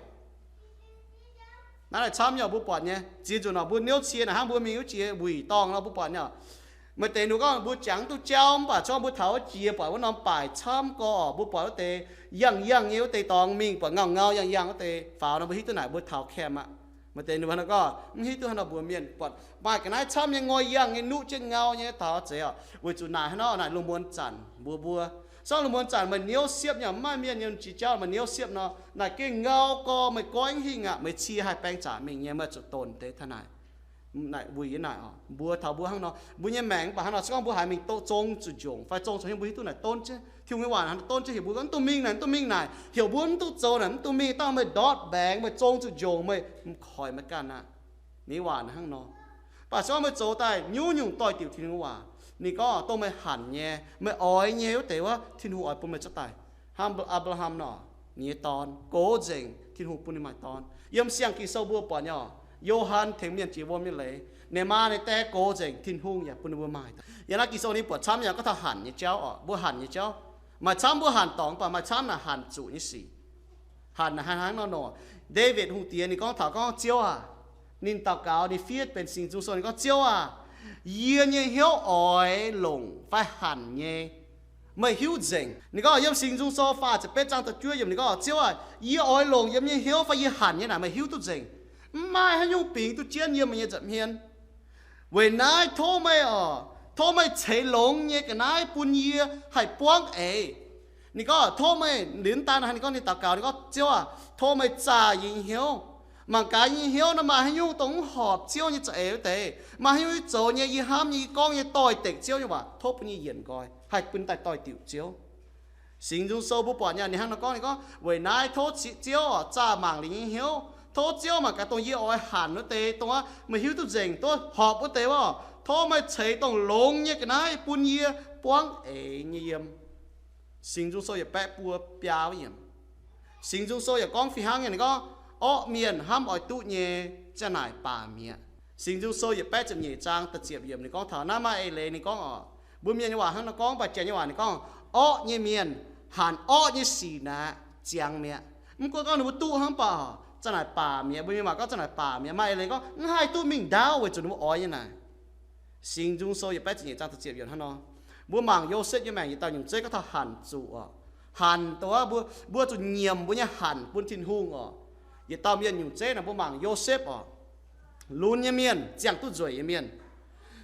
Naaiv naaic camv nyei mbuo buatc nyei. Ziex nzunc nor mbuo niouv cie naaic hnangv mbuo mingh wuov jiex wuic dorngh nor mbuo buatc nyei. Maaih deix ninh gorngv mbuo jangx mv duqv jauv, mv baac se gorngv mbuo taux wuov jiex buatc wuov norm baaic camv gorx, mbuo buatc wuov deix yangh yangh nyei wuov deix dorngx mingh, buatc ngaauh ngaauh yangh yangh wuov deix faaux nor, mbuo hiuv duqv naaic mbuo taux camp aqv. Maaih deix ninh gorngv mv hiuv duqv hnangv nor mbuox mienh, buatc maaih ga'naaiv camv nyei ngoi yangh nyei nuqv jienv ngau nyei taux zeiz oc, weic zuqc naaic hnangv nor naaic lungh muonz zanc mbuox mbuo. Se gorngv lungh muonz zanc meih niouv siepv nyei, mv maaih mienh nyei jiex jauv, meih niouv siepv nor, naaic gengh ngau gorx, meih goiv mv hingh aqv, meih cie haih baeng zaqc mingh nyei, meih zuqc donx deix taux naaic, naaic wuic yie naaic oc, mbuox taux mbuo hnangv nor. Mbuo nyei maengc mv baac hnangv nor, se gorngv mbuo haiz mingh zong zuqc njongc fai zong zuqc hnyouv, mbuo hiuv duqv naaic donv jienv Tin-Hungh nyei waac hnangv, donv jienv heuc mbuo gorngv mv dungx mingh naaic, mv dungx mingh naaic, heuc mbuo mv duqv zoux naaic, mv dungx mingh, dangh meih ndortv mbaengx, meih zong zuqc njongc, meih mv koix meih ganh aqv. Ninh waac hnangv nor. Mv baac se gorngv meih zoux daaih nyungc-nyungc doix-diuc Tin-Hungh waac, ninh gorngv dongh meih hanc nyei, meih oix nyei wuov deix wuov, Tin-Hungh oix bun meih cuotv daaih. Hnangv Apc^laa^ham nor, ninh nyei dorn gox nzengc, Tin-Hungh bun ninh maaih dorn. Yiem siang Ging-Sou mbuo buatc nyei oc, Yo^han tengx mienh jiex wuom nyei leiz, ninh maa ninh dae gox nzengc, Tin-Hungh yaac bun ninh mbuo maaih. Yiem naaiv Ging-Sou ninh buatc camv yaac gorngv taux hanc nyei jauv oc, mbuo hanc nyei jauv. Maaih camv mbuo hanc dorngc, mv baac maaih camv naaic hanc zuqc nyei sic. Hanc naaic hnangv nor nor, Ndaawitv Hungh Diex ninh gorngv taux gorngv, Ziouv aac, ninh daux gaux, ninh fiev benx Singx Nzung Sou, ninh gorngv, Ziouv aac, yie nyei hnyouv oix longc fai hanc nyei, meih hiuv nzengc. Ninh gorngv yiem Singx Nzung Sou faah ziepc betv zaang da'juov yiemc ninh gorngv, Ziouv aac, yie oix longc yiem nyei hnyouv fai yie hanc nyei naaic meih hiuv duqv nzengc. Mv maaih haaix nyungc bingx duqv jienv yiem meih nyei nza'hmien. Weic naaiv tov meih oc, tov meih ceix longx nyei ga'naaiv bun yie haih buangv eix. Ninh gorngv tov meih, liuz daan ninh gorngv ninh daux gaux, ninh gorngv, Ziouv aac, tov meih zaah yie nyei hnyouv. Mangc gaax yie nyei hnyouv nor maaih haaix nyungc dongh mv horpc Ziouv nyei za'eix wuov deix, maaih haaix nyungc yie zoux nyei, yie hnamv nyei, yie gorngv nyei doix-dekc Ziouv nyei waac, tov bun yie yienc nqoi, haih bun daaih doix-diuc Ziouv. Singx Nzung Sou mbuo buatc nyei, ninh hnangv nor gorngv, ninh gorngv, Weic naaiv tov Ziouv oc, zaah mangc lingc nyei hnyouv. Tov Ziouv mangc gaax dongh yie oix hanc wuov deix, dongh wuov meih hiuv duqv nzengc, duqv horpc wuov deix oc. Tov meih ceix dongh longx nyei ga'naaiv bun yie buangv eix nyei yiem. Singx Nzung Sou yietc baeqv buo biaa yiemc. Singx Nzung Sou yaac gorngv fih hnangv nyei, ninh gorngv, Orqv mienh hnamv oix duqv nyei, ziang naaic baac mi'aqv. Singx Nzung Sou yietc baeqv ziepc nyeic zaang da'ziepc yiemc ninh gorngv taux naaiv maaih eix leiz ninh gorngv oc, mbuo mienh nyei waac hnangv nor gorngv, mv baac janx nyei waac ninh gorngv, Orqv nyei mienh hanc orqv nyei sic naaic ziangx mi'aqv. Mv gunv gorngv ninh mbuo duqv hnangv baac, ziang naaic baac mi'aqv. Mbuo mienh maac gorngv ziang naaic baac mi'aqv. Maaih eix leiz gorngv, Mv haih duqv mingh ndaauv weic zuqc ninh mbuo oix nyei naaic. Singx Nzung Sou yietc baeqv ziepc nyeic zaang da'ziepc yiemc hnangv nor. Mbuo mangc Yosepv nyei maengc yietc dauh nyungc zeiv gorngv taux hanc zuqc oc. Hanc dongh wuov mbuo, mbuo zuqc nyiemc mbuo nyei hanc bun Tin-Hungh oc. Yietc dauh mienh nyungc zeiv naaic mbuo mangc Yosepv oc. Lunx nyei mienh, ziangh duqv nzueic nyei mienh.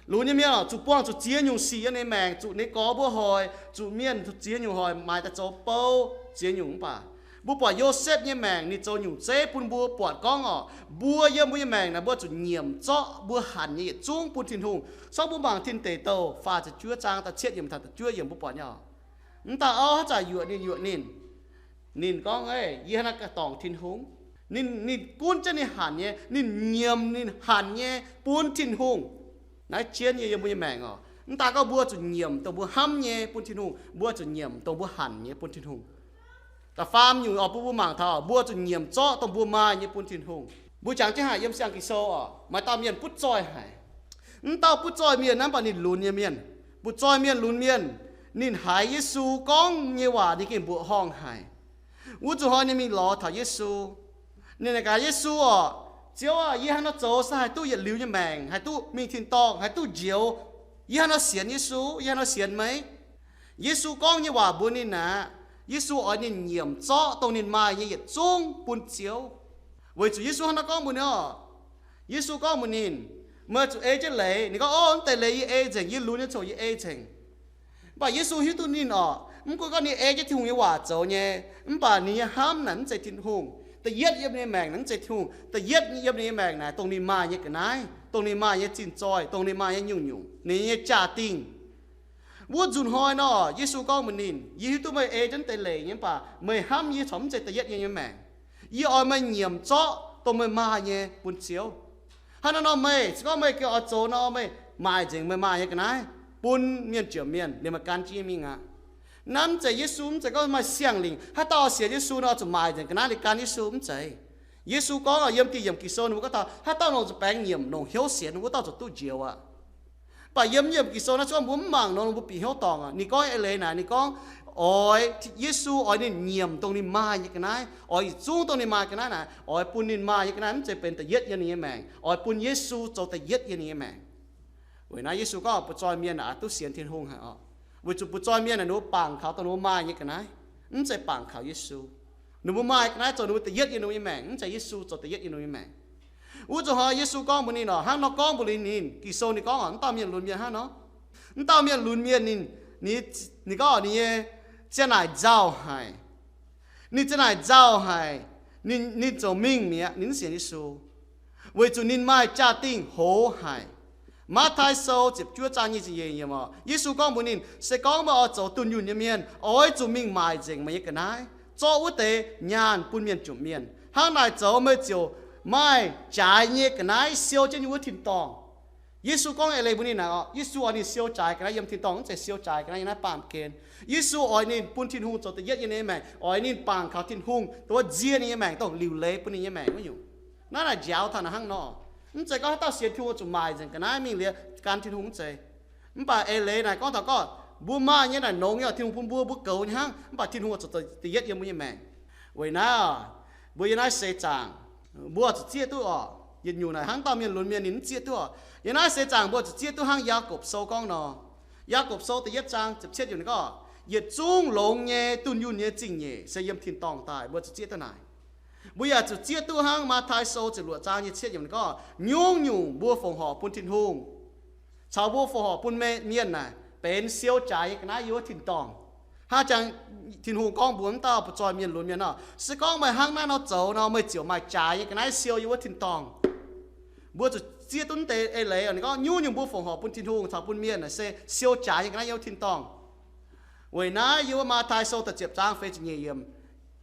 Lunx nyei mienh oc, zuqc buangh zuqc ziex nyungc sic yiem ninh maengc, zuqc ninh gorx mbuo hoic, zuqc mienh ziex nyungc hoic, maaiz daaih zoux bou ziex nyungc mv baac mbuo buatc Yosepv nyei maengc ninh zoux nyungc zeiv bun mbuo buatc gorngv oc, mbuo yiem mbuo nyei maengc naaic mbuo zuqc nyiemc zorqv mbuo hanc nyei yietc zungv bun Tin-Hungh. Corc mbuo mangc Tin Deic Douh faah ziepc juov zaang da'cietv yiemc taux da'juov yiemc mbuo buatc nyei oc. Mv dauh auv haaix zanc yuoqc ninh, yuoqc ninh, ninh gorngv, Yie hnangv naaiv ganh dorngc Tin-Hungh. Ninh, ninh gunv jienv ninh hanc nyei, ninh nyiemc ninh hanc nyei bun Tin-Hungh. Naaiv jienv nyei yiem mbuo nyei maengc oc. Mv daaih gorngv mbuo zuqc nyiemc dongh mbuo hnamv nyei bun Tin-Hungh, mbuo zuqc nyiemc dongh mbuo hanc nyei bun Tin-Hungh. Da'faam nyungc oc, bun mbuo mangc taux mbuo zuqc nyiemc zorqv dongh mbuo maaih nyei bun Tin-Hungh. Mbuo jangx jienv haic yiem Siang-Ging-Sou oc, maaih dauh mienh butv zoih haic. Mv dauh butv zoih mienh naaiv mv baac ninh lunx nyei mienh. Butv zoih mienh lunx mienh, ninh haiz Yesu gorngv nyei waac ninh gengh mbuoqc horngh haic. Wuov zuqc hnoi ninh mingh lorz taux Yesu. Ninh naaic gaax Yesu oc, Ziouv aah, yie hnangv nor zoux se haih duqv yietc liuz nyei maengc, haih duqv mingh tin-dorngh, haih duqv njoux? Yie hnangv nor sienx Yesu, yie hnangv nor sienx meih. Yesu gorngv nyei waac mbuox ninh naaic, Yesu oix ninh nyiemc zorqv dongh ninh maaih nyei yietc zungv bun Ziouv. Weic zuqc Yesu hnangv nor gorngv mbuox ninh oc. Yesu gorngv mbuox ninh, Meih zuqc ei jienv leiz. Ninh gorngv, Ov, mv deix leiz yie ei nzengc, yie lunx nyei coc yie ei nzengc. Mv baac Yesu hiuv duqv ninh oc, mv gunv gorngv ninh ei jienv Tin-Hungh nyei waac zoux nyei, mv baac ninh nyei hnamv naaic mv zeiz Tin-Hungh. Da'yietv yiem ninh nyei maengc naaic mv zeiz Tin-Hungh. Da'yietv yiem ninh nyei maengc naaic dongh ninh maaih nyei ga'naaiv, dongh ninh maaih nyei zinh zoih, dongh ninh maaih nyei nyungc-nyungc, ninh nyei jaa-dingh. Wuov nzunc hnoi nor, Yesu gorngv mbuox ninh, Yie hiuv duqv meih ei jienv deix leiz nyei, mv baac meih hnamv yie corc mv zeiz da'yietv yiem nyei maengc. Yie oix meih nyiemc zorqv dongh meih maaih nyei bun Ziouv. Hnangv naaiv nor meih, se gorngv meih gengh oix zoux nor, meih maaic nzengc meih maaih nyei ga'naaiv bun mienh jomc mienh, liemh meih gan jienv yie mingh aqv. Naaiv mv zeiz Yesu, mv zeiz gorngv maaih siang-lingc haaix dauh sienx Yesu nor zuqc maaic nzengc ga'naaiv liuz gan Yesu, mv zeiz. Yesu gorngv yiem dieh yiemc Ging-Sou ninh mbuo gorngv taux haaix dauh longc nzuih baengx nyiemc, longc hnyouv sienx, wuov dauh zuqc duqv njoux aqv. Mv baac yiem yiemc Ging-Sou naaiv se gorngv mbuo mv mangc nor, mbuo bieqc hnyouv dorngc aqv. Ninh gorngv eix leiz naaic, ninh gorngv, oix, Yesu oix ninh nyiemc dongh ninh maaih nyei ga'naaiv, oix yietc zungv dongh ninh maaih ga'naaiv naaic, oix bun ninh maaih nyei ga'naaiv mv zeiz benx da'yietv yiem ninh nyei maengc, oix bun Yesu zoux da'yietv yiem ninh nyei maengc. Weic naaiv Yesu gorngv butv zoih mienh naaic duqv sienx Tin-Hungh haic oc. Weic zuqc butv zoih mienh naaic ninh mbuo bangc kaux dongh ninh mbuo maaih nyei ga'naaiv, mv zeiz bangc kaux Yesu. Ninh mbuo maaih ga'naaiv zoux ninh mbuo da'yietv yiem ninh mbuo nyei maengc, mv zeiz Yesu zoux da'yietv yiem ninh mbuo nyei maengc. Wuov zuqc hnoi Yesu gorngv mbuox ninh oc, hnangv nor gorngv mbuox ninh, Ging-Sou ninh gorngv oc, mv dauh mienh lunx mienh hnangv nor. Mv dauh mienh lunx mienh ninh, ninh, ninh gorngv ninh nyei ziang naaic nzauh haic. Ninh ziang naaic nzauh haic. Ninh, ninh ziouc mingh mi'aqv, ninh mv sienx Yesu. Weic zuqc ninh maaih jaa-dingh hoz haic. Matv^taai Sou ziepc juov zaang nyic ziepc nyeic yiemc oc, Yesu gorngv mbuox ninh, Se gorngv meih oix zoux dunh yunh nyei mienh, oix zuqc mingh maaic nzengc meih nyei ga'naaiv, zorqv wuov deix nyaanh bun mienh jomc mienh. Hnangv naaic zoux meih ziouc maaih jaaix nyei ga'naaiv siou jienv yiem wuov tin-dorngh. Yesu gorngv eix leiz mbuox ninh naaic oc, Yesu oix ninh siou jaaix ga'naaiv yiem tin-dorngh, mv zeiz siou jaaix ga'naaiv yiem naaiv baamh gen. Yesu oix ninh bun Tin-Hungh zoux da'yietv yiem ninh nyei maengc, oix ninh bangc kaux Tin-Hungh dongh wuov nzie ninh nyei maengc, dongh liuc leiz bun ninh nyei maengc wuov nyungc. Naaiv naaic njaaux taux naaic hnangv nor. Mv zeiz gorngv haaix dauh sienx Tin-Hungh zuqc maaic nzengc ga'naaiv mingh liuz gan Tin-Hungh, mv zeiz. Mv baac eix leiz naaic gorngv taux gorngv mbuo maaih nyei naaic nongx nyei oc, Tin-Hungh bun mbuo, mbuo goux nyei hnangv, mv baac Tin-Hungh oix zoux da'yietv yiem mbuo nyei maengc. Weic naaiv oc, mbuo yiem naaiv seix zaangc, mbuo zuqc zieqv duqv oc. Yietc nyungc naaic hnangv dauh mienh lunx mienh ninh mv zieqv duqv oc. Yiem naaiv seix zaangc mbuo zuqc zieqv duqv hnangv Yaagorpc Sou gorngv nor. Yaagorpc Sou da'yietv zaang ziepc cietv yiemc ninh gorngv, Yietc zungv longx nyei dunh yunh nyei zingh nyeic se yiem tin-dorngh daaih. Mbuo zuqc zieqv duqv naaic. Mbuo yaac zuqc zieqv duqv hnangv Matv^taai Sou ziepc luoqc zaang nyic ziepc cietv yiemc ninh gorngv, nyungc-nyungc mbuo fongc horc bun Tin-Hungh caux mbuo fongc horc bun mienh naaic benx siou jaaix nyei ga'naaiv yiem wuov tin-dorngh. Hnangv jangx Tin-Hungh gorngv mbuox wuov dauh butv zoih mienh lunx mienh nor, Se gorngv meih hnangv naaiv nor zoux nor, meih ziouc maaih jaaix nyei ga'naaiv siou yiem wuov tin-dorngh. Mbuo zuqc zieqv duqv deix eix leiz oc. Ninh gorngv nyungc-nyungc mbuo fongc horc bun Tin-Hungh caux bun mienh naaic se siou jaaix nyei ga'naaiv yiem wuov tin-dorngh. Weic naaiv yiem wuov Matv^tai Sou da'ziepc zaang feix ziepc nyeic yiemc,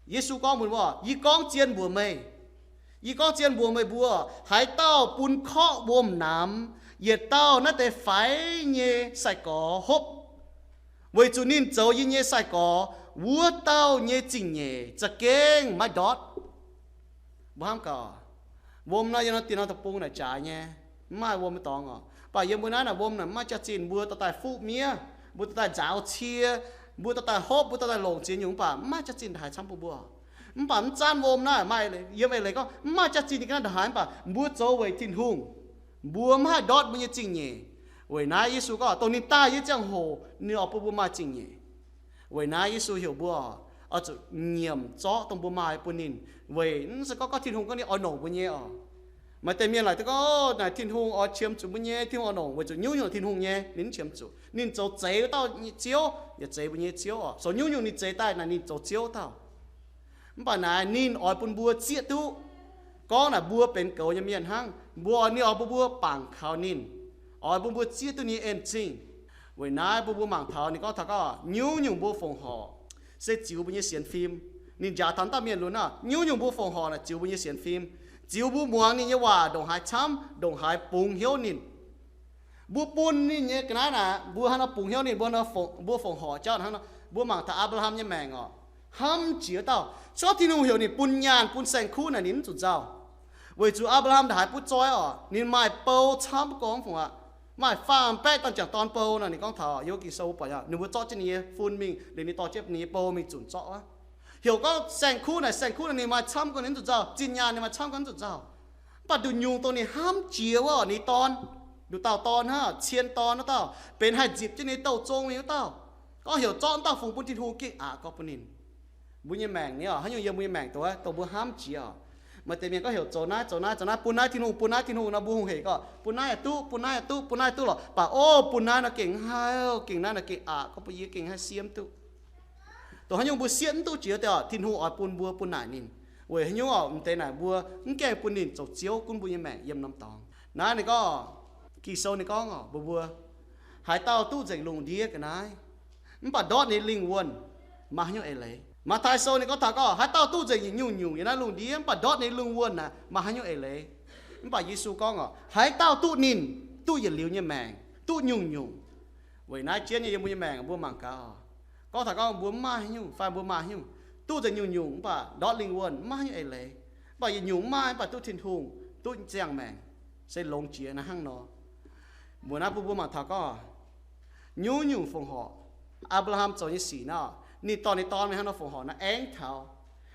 Yesu gorngv mbuox mbuo, Yie gorngv zien mbuox meih, yie gorngv zien mbuox meih mbuo, haaix dauh bun korqv wuom namx yietc dauh naaiv deix faix nyei sai-gorx hopv, weic zuqc ninh zoux yie nyei sai-gorx, wuov dauh nyei zingh nyeic za'gengh maiv ndortv. Mbuo hnamv gaax, wuom nor yiem norm diex norm deic-bung naaic jaaix nyei, mv maaih wuom nyei dorngx oc. Mv baac yiem mbuo naaiv naaic wuom naaic mv maaih jaax-zinh, mbuo dorh daaih fuqv miev, mbuo dorh daaih nzaaux cie, mbuo dorh daaih hopv, mbuo dorh daaih longc ziex nyungc, mv baac mv maaih jaax-zinh ndongc haaix camv bun mbuo. Mv baac mv zanv wuom naaiv maaih yiem eix leiz gorngv mv maaih jaax-zinh ninh ga'naaiv ndongc haaix, mv baac mbuo zoux weic Tin-Hungh, mbuo mv haih ndortv mbuo nyei zingh nyeic. Weic naaiv Yesu gorngv dongh ninh daaih yie ziangh hoc ninh oix bun mbuo maaih zingh nyeic. Weic naaiv Yesu heuc mbuo oix zuqc nyiemc zorqv dongh mbuo maaih bun ninh, weic mv zeiz gorngv, gorngv Tin-Hungh gorngv ninh oix longc mbuo nyei oc. Maaih deix mienh laaic duqv gorngv, Naaic Tin-Hungh oix qiemx zuqc mbuo nyei, Tin-Hungh oix longc, weic zuqc nyungc-nyungc Tin-Hungh nyei ninh mv qiemx zuqc. Ninh zoux zeix wuov dauh nyei ziouv yaac zeix mbuo nyei ziouv oc. Zoux nyungc-nyungc ninh zeix daaih naaic ninh zoux ziouv wuov dauh. Mv baac naaic ninh oix bun mbuo zieqv duqv gorngv naaic mbuo benx goux nyei mienh hnangv. Mbuo oix, ninh oix bun mbuo bangc kaux ninh, oix bun mbuo zieqv duqv ninh nyei en zingh. Weic naaiv bun mbuo mangc taux ninh gorngv taux gorngv nyungc-nyungc mbuo fongc horc se ziux mbuo nyei sienx fim. Ninh njaaux taux dauh mienh lunx naaic, nyungc-nyungc mbuo fongc horc naaic ziux mbuo nyei sienx fim, ziux mbuo muangx ninh nyei waac ndongc haaix camv, ndongc haaix bungx hnyouv ninh. Mbuo bun ninh nyei ga'naaiv naaic, mbuo hnangv nor bungx hnyouv ninh, mbuo, mbuo fongc horc jauv hnangv nor. Mbuo mangc taux Apc^laa^ham nyei maengc oc, hnamv jiex dauh. Se gorngv Tin-Hungh heuc ninh bun nyaanh bun saeng-kuv naaic ninh mv zuqc nzauh, weic zuqc Apc^laa^ham ndongc haaix butv zoih oc, ninh maaih bou camv gorngv fungc aqv. Maaih faam baeqv dangh jangc dorn bou nor, ninh gorngv taux yiem Ging-Sou mbuo buatc ninh mbuo zorqv jienv ninh nyei fun mingh, liuz ninh dorh jienv ninh nyei bou mingh zunc zorqv wuov. Heuc gorngv saeng-kuv naaic, saeng-kuv naaic ninh maaih camv gorngv ninh mv zuqc nzauh, zinh nyaanh ninh maaih camv gorngv mv zuqc nzauh. Mv baac nduqc nyungc dongh ninh hnamv jiex wuov, ninh dorn, nduqc dauh dorn hnangv, cien dorn wuov dauh, benx haih nzipc jienv ninh douz-zong mingh wuov dauh, gorngv heuc zorqv dauh fungx bun Tin-Hungh gengh aqc gorngv bun ninh. Mbuo nyei maengc ni oc, haaix nyungc yiem mbuo nyei maengc dongh wuov, dongh mbuo hnamv jiex oc. Maaih deix mienh gorngv heuc zoux naaiv, zoux naaiv, zoux naaiv, bun naaiv Tin-Hungh, bun naaiv Tin-Hungh nor, mbuo hungh hec gorngv bun naaiv yaac duqv, bun naaiv yaac duqv, bun naaiv duqv lorqc. Mv baac o, bun naaiv nor gengh haaix, gengh naaiv nor gengh aqc gorngv bun yie gengh haih siev mv duqv. Dongh haaix nyungc mbuo siev mv duqv jiex wuov deix oc, Tin-Hungh oix bun mbuo bun naaic ninh. Weic haaix nyungc oc, m'deix naaic mbuo mv gaengh bun ninh zoux ziouv gunv mbuo nyei maengc yiem norm dorngx. Naaiv ninh gorngv, Ging-Sou ninh gorngv oc, mbuox mbuo, haaix dauh duqv nzengc lungh ndiev ga'naaiv, mv baac ndortv ninh lingh wuonh, maaih haaix nyungc eix leiz? Matv^tai Sou ninh gorngv taux gorngv, haaix dauh duqv nzengc nyungc-nyungc yiem naaiv lungh ndiev mv baac ndortv ninh lingh wuonh naaic, maaih haaix nyungc eix leiz? Mv baac Yesu gorngv oc, haaix dauh duqv ninh, duqv yietc liuz nyei maengc, duqv nyungc-nyungc. Weic naaiv jienv nyei yiem mbuo nyei maengc mbuo mangc gaax oc. Gorngv taux gorngv mbuo mv maaih haaix nyungc fai mbuo maaih haaix nyungc, duqv nzengc nyungc-nyungc mv baac ndortv lingh wuonh, mv maaih haaix nyungc eix leiz. Mv baac yietc nyungc mv maaih mv baac duqv Tin-Hungh, duqv ziangh maengc, se longx jiex naaiv hnangv nor. Mbuo naaiv bun mbuo mangc taux gorngv, nyungc-nyungc fongc horc, Apc^laa^ham zoux nyei sic naaiv, ninh dorh ninh dorn mingh hnangv nor fongc horc naaiv aengx taux,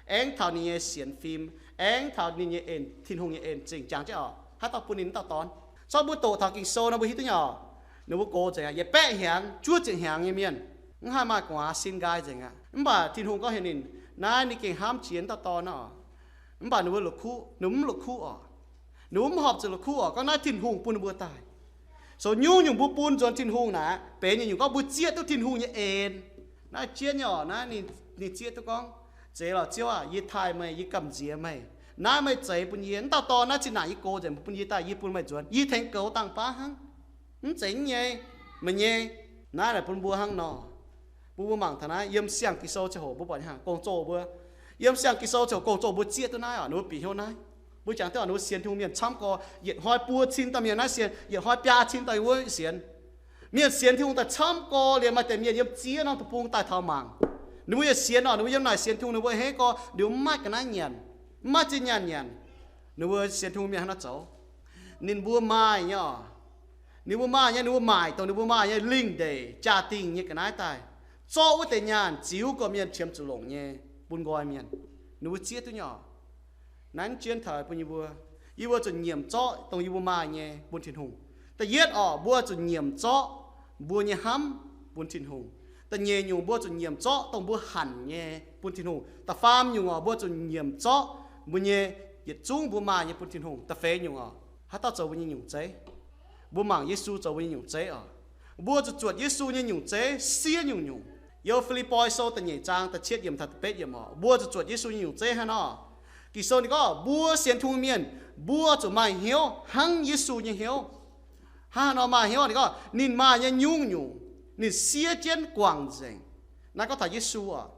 aengx taux ninh nyei sienx fim, aengx taux ninh nyei en, Tin-Hungh nyei en zingh jangx jienv oc, haaix dauh bun ninh wuov dauh dorn. Corc mbuo doqc taux Ging-Sou nor mbuo hiuv duqv nyei oc. Ninh mbuo gox nzengc aqv, yietc baeqv hnyangx, juov ziepc hnyangx nyei mienh, mv haih maaih gu'nguaaz sin nqaai nzengc aqv. Mv baac Tin-Hungh gorngv heuc ninh, naaiv ninh gengh hnamv jiex wuov dauh dorn oc. Mv baac ninh mbuo la'kuqv, ninh mbuo mv la'kuqv oc. Ninh mbuo mv horpc zuqc la'kuqv oc, gorngv naaiv Tin-Hungh bun ninh mbuo daaih. Zoux nyungc-nyungc mbuo bun nzuonx Tin-Hungh naaic, benx nyungc-nyungc gorngv mbuo zieqv duqv Tin-Hungh nyei en. Naaiv jienv nyei oc, naaiv ninh, ninh zieqv duqv gorngv, Zeiz lorqc Ziouv aah! Yie taaih meih, yie gamh nziex meih. Naaiv meih zeix bun yie, wuov dauh dorn naaiv zinh ndaangc yie gox nzengc bun yie daaih, yie bun meih nzuonx, yie tengx goux dangh baav hnangv. Mv zeiz nyei, meih nyei. Naaiv naaic bun mbuo hnangv nor. Bun mbuo mangc taux naaiv yiem Siang-Ging-Sou ziangh hoc mbuo buatc nyei hnangv gong-zoh mbuo. Yiem Siang-Ging-Sou ziangh hoc gong-zoh mbuo zieqv duqv naaiv oc, ninh mbuo bieqc hnyouv naaiv. Mbuo jangx duqv oc, ninh mbuo sienx Tin-Hungh mienh camv gorx, yietc hnoi buo cin dauh mienh naaiv sienx, yietc hnoi biaa cin dauh wuov sienx. Mienh sienx Tin-Hungh daaih camv gorx liuz, maaih deix mienh yiem ziex norm deic-bung daaih taux mangc. Ninh mbuo yietc sienx oc, ninh mbuo yiem naaic sienx Tin-Hungh, ninh mbuo hei gorx, ninh mbuo mv maaih ga'naaiv nyanc, mv maaih zinh nyaanh nyanc. Ninh mbuo sienx Tin-Hungh mienh hnangv naaiv zoux. Ninh mbuo maaih nyei oc. Ninh mbuo maaih nyei, ninh mbuo maaic dongh ninh mbuo maaih nyei lingh ndeic jaa-dingh nyei ga'naaiv daaih, zorqv wuov deix nyaanh ziux gorqv-mienh qiemx zuqc longc nyei, bun nqoi mienh. Ninh mbuo zieqv duqv nyei oc. Naaiv jienv taux bun yie mbuo, yie mbuo zuqc nyiemc zorqv dongh yie mbuo maaih nyei bun Tin-Hungh. Da'yietv oc, mbuo zuqc nyiemc zorqv mbuo nyei hnamv bun Tin-Hungh. Da'nyeic nyungc, mbuo zuqc nyiemc zorqv dongh mbuo hanc nyei bun Tin-Hungh. Da'faam nyungc oc, mbuo zuqc nyiemc zorqv mbuo nyei yietc zungv mbuo maaih nyei bun Tin-Hungh. Da'feix nyungc oc, haaix dauh zoux mbuo nyei nyungc zeiv? Mbuo mangc Yesu zoux mbuo nyei nyungc zeiv oc. Mbuo zuqc zuotc Yesu nyei nyungc zeiv siev nyungc-nyungc. Yiem Fi^lipv^poi Sou da'nyeic zaang da'cietv yiemc taux da'betv yiemc oc, mbuo zuqc zuotc Yesu nyei nyungc zeiv hnangv nor. Ging-Sou ninh gorngv mbuo sienx Tin-Hungh mienh, mbuo zuqc maaih hnyouv hnangv Yesu nyei hnyouv. Hnangv haaix nor maaih hnyouv? Ninh gorngv ninh maaih nyei nyungc-nyungc ninh siev jienv guangc nzengc. Naaiv gorngv taux Yesu oc.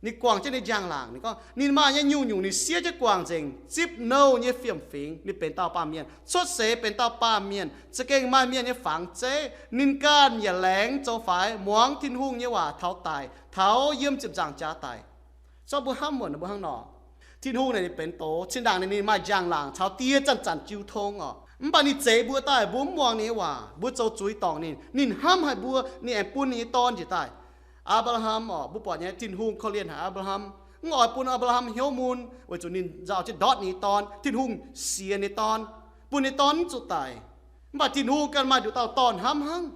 Ninh guangc jienv ninh njang-laangc. Ninh gorngv ninh maaih nyei nyungc-nyungc ninh siev jienv guangc nzengc, zipv nouh nyei fiem-fingx. Ninh benx dauh baamh mienh, cuotv seix benx dauh baamh mienh, za'gengh maaih mienh nyei fangx zeiv. Ninh ganh yaac laengz zoux faix, muangx Tin-Hungh nyei waac taux daic, taux yiem ziepc nzaangc jaax daic. Zorqv mbuo hnamv muonc mbuo hnangv nor, Tin-Hungh naaic ninh benx doz, zinh ndaangc ninh maaih njang-laangc caux die zanc-zanc jiu tong oc. Mv baac ninh zeix mbuo daaih, mbuo mv muangx ninh nyei waac, mbuo zoux zuiz dorngc ninh. Ninh hnamv haic mbuo, ninh aengx bun ninh nyei Dorn njiec daaih. Apc^laa^ham oc, mbuo buatc nyei Tin-Hungh korv-lienh haic Apc^laa^ham. Mv oix bun Apc^laa^ham hnyouv mun weic zuqc ninh nzauh jienv ndortv ninh nyei dorn. Tin-Hungh sienx ninh nyei dorn, bun ninh nyei dorn mv zuqc daic. Mv baac Tin-Hungh ganh maaih nduqc dauh dorn hnamv hnangv.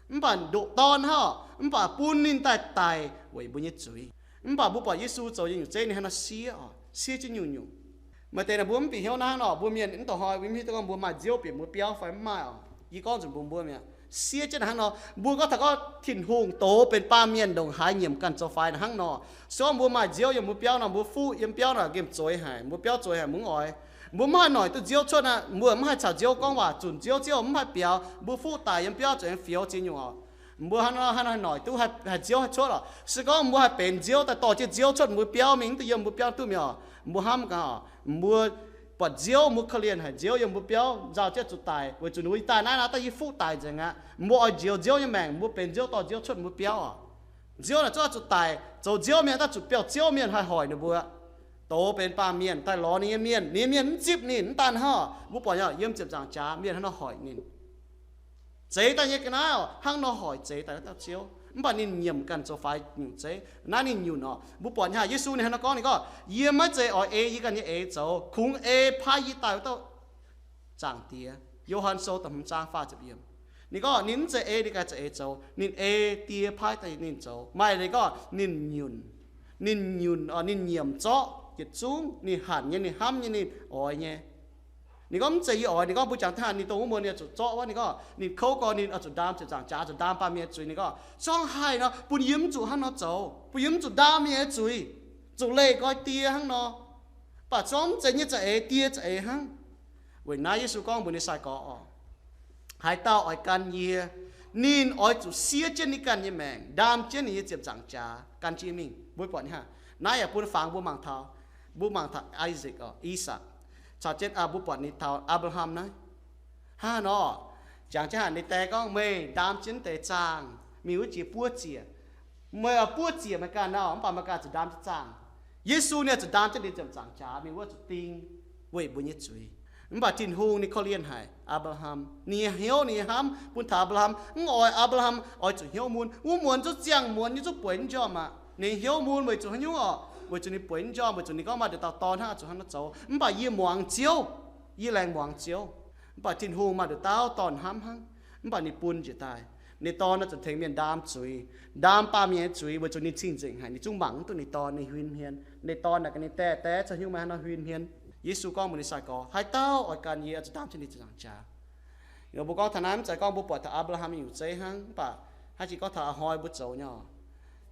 Mv baac ndoqc dorn hnangv, mv baac bun ninh daaih daic weic mbuo nyei zuiz. Mv baac mbuo buatc Yesu zoux nyei nyungc zeiv ninh hnangv nor siev oc, siev jienv nyungc-nyungc. Maaih deix naaic mbuo mv bieqc hnyouv naaiv nor, mbuo mienh mv dongh hnoi mbuo mv hiuv duqv gorngv mbuo maaih nzioux bieqc mbuo biauv fai mv maaih oc. Yie gorngv nzunc mbuox mbuo mi'aqv, siev jienv hnangv nor. Mbuo gorngv taux gorngv Tin-Hungh doz benx baamh mienh ndongc haaix nyiemc ganh zoux faix hnangv nor. Se gorngv mbuo maaih nzioux yiem mbuo biauv nor, mbuo fuqv yiem biauv nor, nqemh zueiz haic, mbuo biauv zueiz haic, mbuo mv oix, mbuo mv haih noic duqv nzioux cuotv aqv. Mbuo mv haih caux nzioux gorngv waac, zunc nzioux, nzioux mv haih biaux, mbuo fuqv daic yiem biauv zuqc aengx fioux ziex nyungc oc. Mbuo hnangv nor haih noic duqv haih nzioux haih cuotv oc. Se gorngv mbuo haih benx nzioux daaih dorh jienv nzioux cuotv mbuo biauv mingh, mv duqv yiem mbuo biauv duqv mi'aqv oc. Mbuo hnamv gaax oc, mbuo buatc nzioux, mbuo korv-lienh haic nzioux yiem mbuo biauv, nzauh jienv zuqc daic weic zuqc ninh mbuo daaih naaiv nor daaih yie fuqv daic nzengc aqv. Mbuo oix njoux nzioux nyei maengc, mbuo benx nzioux dorh nzioux cuotv mbuo biauv oc. Nzioux naaic zungv zuqc daic, zoux nzioux mienh daaih zuqc biauv-ziouv mienh haih hoic ninh mbuo. Doz benx baamh mienh daaih lorz ninh nyei mienh, ninh nyei mienh mv zipv ninh, mv daan hnangv. Mbuo buatc yiem ziepc nzaangc jaax mienh hnangv nor hoic ninh. Zeix daaih nyei ga'naaiv oc, hnangv nor hoic zeix daaih wuov dauh Ziouv. Mv baac ninh nyiemc ganh zoux faix nyungc zeiv. Naaiv ninh nyunc oc. Mbuo buatc nyei haic Yesu ninh hnangv nor gorngv, ninh gorngv, yie maiv zeiz oix ei yie ganh nyei eix zoux, kungx ei paaiv yie daaih wuov dauh Zaangc Diex. Yo^han Sou da'hmz zaang faah ziepc yiemc. Ninh gorngv ninh mv zeiz ei ninh ganh za'eix zoux, ninh ei Die paaiv daaih ninh zoux. Maaih ninh gorngv ninh nyunc, ninh nyunc, ninh nyiemc zorqv yietc zungv ninh hanc nyei, ninh hnamv nyei, ninh oix nyei. Ninh gorngv mv zeiz yie oix. Ninh gorngv mbuo jangx da'hanh ninh dongh wuov muonz ninh zuqc zorqv wuov. Ninh gorngv ninh kouv gorx ninh oix zuqc ndaam ziepc nzaangc jaax, zuqc ndaam baamh mienh nyei zuiz. Ninh gorngv zungv haih nor bun yie mv zuqc hnangv nor zoux, bun yie mv zuqc ndaam mienh nyei zuiz, zuqc leih nqoi die hnangv nor. Mv baac zungv mv zeiz nyei za'eix, die za'eix hnangv. Weic naaiv Yesu gorngv mbuox ninh sai-gorx oc, haaix dauh oix gan yie, ninh oix zuqc siev jienv ninh ganh nyei maengc, ndaam jienv ninh nyei ziepc nzaangc jaax gan jienv mingh. Mbuo buatc nyei haic. Naaiv yaac bun fangx mbuo mangc taux, mbuo mangc taux Isaac oc, Isaak, caux jienv mbuo buatc ninh taux Apc^laa^ham naaiv. Hnangv nor, jangx jienv haic ninh die gorngv, meih ndaam jienv deix zaangh mingh wuov jiex buov ziec. Meih oix buov ziec meih ganh nor, mv baac meih ganh zuqc ndaam jienv zaangh. Yesu ninh zuqc ndaam jienv ninh ziepc nzaangc jaax mingh wuov zuqc ding weic mbuo nyei zuiz. Mv baac Tin-Hungh ninh korv-lienh haic Apc^laa^ham. Ninh nyei hnyouv, ninh nyei hnamv bun taux Apc^laa^ham, mv oix Apc^laa^ham oix zuqc hnyouv mun. Wuov muonz zungv ziangh muonz nyei, zungv bueix njormh aqv. Ninh hnyouv mun weic zuqc haaix nyungc oc? Weic zuqc ninh bueix njormh, weic zuqc ninh gorngv maaih nduqc dauh dorn hnangv, zuqc hnangv nor zoux. Mv baac yie muangx Ziouv, yie laengz muangx Ziouv. Mv baac Tin-Hungh maaih nduqc dauh dorn hnamv hnangv, mv baac ninh bun njiec daaih. Ninh dorn naaiv zuqc tengx mienh ndaam zuiz, ndaam baamh mienh nyei zuiz, weic zuqc ninh cing-nzengc haic, ninh zungv mangc mv duqv ninh dorn, ninh huin hmien. Ninh dorn naaic gaax ninh daeh, daeh, za'gengh maiv hnangv nor huin hmien. Yesu gorngv mbuox ninh sai-gorx, haaix dauh oix gan yie, zuqc ndaam jienv ninh ziepc nzaangc jaax. Mbuo gorngv taux naaiv mv zeiz gorngv mbuo buatc taux Apc^laa^ham nyungc zeiv hnangv, mv baac hnangv jiex gorngv taux a'hnoi mbuo zoux nyei oc.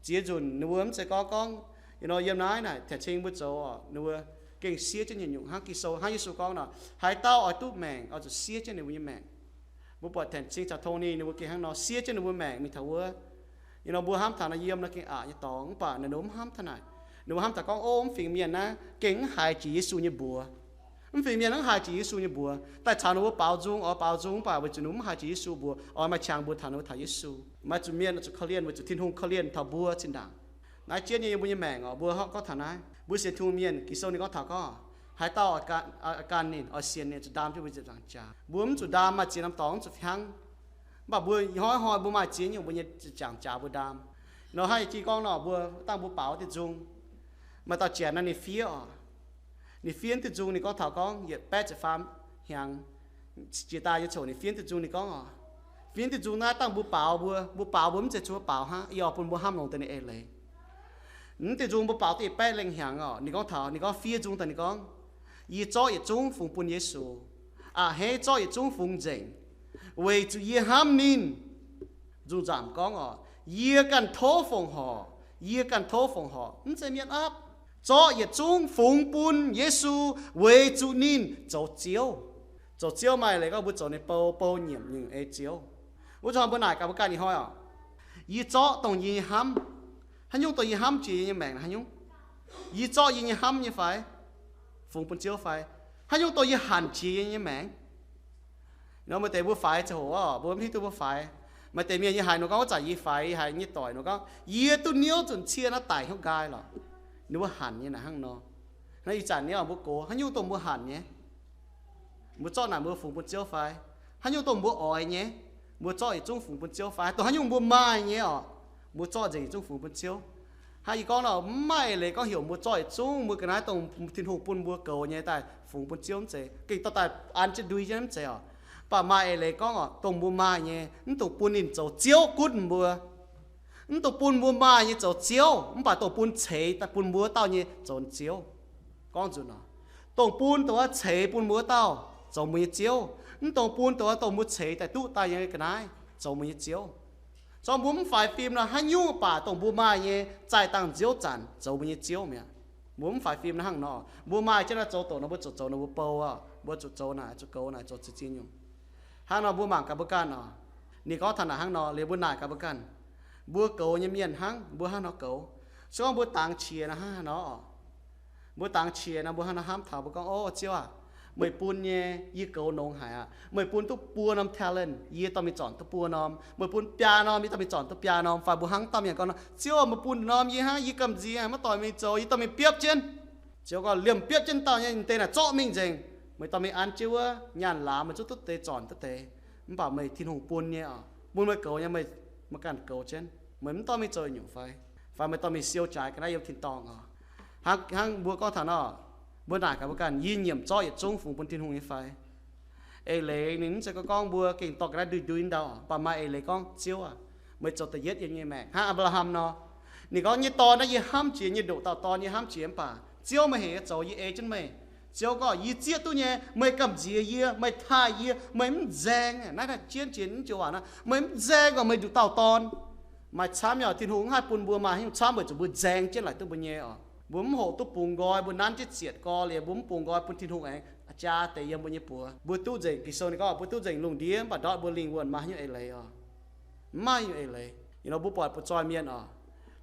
Ziex nzunc ninh mbuo mv zeiz gorngv gorngv, you know, yiem naaiv naaic tengx cing mbuo zoux oc, ninh mbuo gengh siev jienv nyungc-nyungc hnangv Ging-Sou, hnangv Yesu gorngv nor, haaix dauh oix duqv maengc, oix zuqc siev jienv ninh mbuo nyei maengc. Mbuo buatc tengx cing caux Tony ninh mbuo gengh hnangv nor siev jienv ninh mbuo maengc mingh taux wuov. You know, mbuo hnamv taux nor yiem nor gengh aqc nyei dorngx, mv baac naaiv ninh mbuo mv hnamv taux naaic. Ninh mbuo hnamv taux gorngv, o, mv fingx mienh naaiv gengh mv haiz jiex Yesu nyei mbuox. Mv fingx mienh mv haiz jiex Yesu nyei mbuox. Daaih caux ninh mbuo baaux nzung, oix baaux nzung, mv baac weic zuqc ninh mbuo mv haiz jiex Yesu mbuox, oix maaih qangx mbuox taux ninh mbuo taux Yesu. Maaih zuqc mienh oix zuqc korv-lienh weic zuqc Tin-Hungh korv-lienh taux mbuo zinh ndaangc. Naaiv jienv nyei yiem mbuo nyei maengc oc, mbuo gorngv taux naaiv, mbuo sienx Tin-Hungh mienh, Ging-Sou ninh gorngv taux gorngv, haaix dauh oix gan, oix gan ninh, oix sienx ninh, zuqc ndaam jienv mbuo ziepc nzaangc jaax. Mbuo mv zuqc ndaam maaih ziex norm dorngx, mv zuqc hiaangv. Mv baac mbuo hnoi-hnoi mbuo maaih ziex nyungc mbuo nyei ziepc nzaangc jaax mbuo ndaam. Nor hnangv yie gorngv nor, mbuo dangh mbuo baaux diuh nzung, maaih dauh janx naaiv ninh fiev oc. Ninh fiev diuh nzung ninh gorngv taux gorngv yietc baeqv ziepc faam hnyangx jiex daaih nyei coc ninh fiev diuh nzung ninh gorngv oc, fiev diuh nzung naaiv dangh mbuo baaux mbuo, mbuo baaux mbuo mv zeiz zuqc baaux hnangv, yie oix bun mbuo hnamv longx deix ninh eix leiz. Mv diuh nzung mbuo baaux duqv yietc baeqv lengh hnyangx oc. Ninh gorngv taux, ninh gorngv fiev nzung daaih ninh gorngv, yie zorqv yietc zungv fungx bun Yesu. A'hneiv zorqv yietc zungv fungx nzengc, weic zuqc yie hnamv ninh. Nzung nzamc gorngv oc, yie ganh tov fongc horc, yie ganh tov fongc horc, mv zeiz mienh aapv. Zorqv yietc zungv fungx bun Yesu, weic zuqc ninh zoux Ziouv. Zoux Ziouv maaih leiz gorngv mbuo zoux ninh bou, bou nyiemc nyungc ei Ziouv. Wuov zanc mbuo naaic gaax mbuo ganh ih hnoi oc, yie zorqv dongh yie nyei hnamv Haaix nyungc dongh yie hnamv jiex yie nyei maengc haaix nyungc? Yie zorqv yie nyei hnamv nyei fai? Fungx bun Ziouv fai? Haaix nyungc dongh yie hanc jiex yie nyei maengc? Nor maaih deix mbuo faix ziangh hoc orqc, mbuo mv hiuv duqv mbuo faix. Maaih deix mienh yie haiz nor gorngv, wuov zanc yie faix, yie haiz nyei doic nor gorngv, yie duqv niouv nzunc cie naaiv daic hnyouv nqaai lorqc. Ninh mbuo hanc nyei naaic hnangv nor. Naaiv ih zanc nyei mbuo gox, haaix nyungc dongh mbuo hanc nyei, mbuo zorqv naaic mbuo fungx bun Ziouv fai? Haaix nyungc dongh mbuo oix nyei, mbuo zorqv yietc zungv fungx bun Ziouv fai? Dongh haaix nyungc mbuo maaih nyei orqc, mbuo zorqv nzengc yietc zungv fungx bun Ziouv. Hnangv yie gorngv nor, mv maaih eix leiz gorngv heuc mbuo zorqv yietc zungv mbuo ga'naaiv dongh Tin-Hungh bun mbuo goux nyei daaih fungx bun Ziouv mv zeiz. Gengh dorh daaih an jienv ndui jienv mv zeiz orqc. Mv baac maaih eix leiz gorngv orqc, dongh mbuo maaih nyei, mv dungx bun ninh zoux Ziouv gunv mbuo. Mv dungx bun mbuo maaih nyei zoux Ziouv, mv baac dongh bun ceix daaih bun mbuo dauh nyei zoux Ziouv. Gorngv nzunc orqc, dongh bun dongh wuov ceix bun mbuo dauh zoux mbuo nyei Ziouv, mv dongh bun dongh wuov dongh mbuo ceix daaih duqv daaih nyei ga'naaiv zoux mbuo nyei Ziouv. Zorqv mbuo mv faix fim nor, haaix nyungc baac dongh mbuo maaih nyei zaih dangh nziouv zanc zoux mbuo nyei Ziouv mi'aqv. Mbuo mv faix fim nor hnangv nor, mbuo maaih jienv naaiv zoux doqc nor, mbuo zuqc zoux nor mbuo bou orqc, mbuo zuqc zoux naaic, zuqc goux naaic, zoux ziex ziex nyungc. Hnangv nor mbuo mangc gaax mbuo ganh orqc. Ninh gorngv taux naaic hnangv nor liuz mbuo naaic gaax mbuo ganh, mbuo goux nyei mienh hnangv mbuo hnangv nor goux. Se gorngv mbuo dangx qiex nor hnangv haaix nor orqc? Mbuo dangx qiex nor mbuo hnangv nor hnamv taux mbuo gorngv, O Ziouv aac, meih bun nyei yie goux nongx haic aqv. Meih bun duqv buo norm talent, yie dorh mingh zornc duqv buo norm. Meih bun biaa norm, yie dorh mingh zornc duqv biaa norm. Fai mbuo hnangv dauh mienh gorngv nor, Ziouv aac, meih bun norm yie hnangv, yie gamh nziex maiv doix mingh zoux, yie dorh mingh biopv jienv. Ziouv gorngv, Liemh biopv jienv dauh nyei, deix naaic zorqv mingh nzengc. Meih dorh mingh an jienv wuov nyaanh laamz, meih zungv duqv deix zornc duqv deix. Mv baac meih Tin-Hungh bun nyei oc, bun meih goux nyei, meih, meih ganh goux jienv. Meih mv dorh mingh zoux nyungc fai? Fai meih dorh mingh siou jaaix ga'naaiv yiem tin-dorngh oc? Hnangv, hnangv mbuo gorngv taux nor, mbuo naaic gaax mbuo ganh, yie nyiemc zorqv yietc zungv fungx bun Tin-Hungh nyei fai? Eix leiz ninh mv zeiz gorngv gorngv mbuo gengh dorh ga'naaiv ndui ndui ndau, mv baac maaih eix leiz gorngv, Ziouv aac, meih zoux da'yietv yiem yie nyei maengc. Hnangv Apc^laa^ham nor, ninh gorngv, Nyei dorn aah, yie hnamv jiex, nyei ndoqc dauh dorn yie hnamv jiex, mv baac Ziouv meih heuc yie zoux, yie ei jienv meih. Ziouv gorngv, Yie zieqv duqv nyei, meih gamh nziex yie, meih taaih yie, meih mv nzaeng. Naaiv naaiv jienv jiex mv joux waac naaiv, meih mv nzaeng oc, meih nduqc dauh dorn. Maaih camv nyei oc, Tin-Hungh mv haih bun mbuo maaih haaix nyungc camv weic zuqc mbuo nzaeng jienv laaic duqv mbuo nyei oc. Mbuo mv hoqc duqv bungx nqoi, mbuo nanv jienv zietc gorx liuz, mbuo mv bungx nqoi bun Tin-Hungh aengx jaa deix yiem mbuo nyei buoz. Mbuo duqv nzengc, Ging-Sou ninh gorngv, mbuo duqv nzengc lungh ndiev, mv baac ndortv mbuo lingh wuonh maaih haaix nyungc eix leiz oc? Mv maaih haaix nyungc eix leiz. Ih hnoi mbuo buatc butv-zoih mienh oc,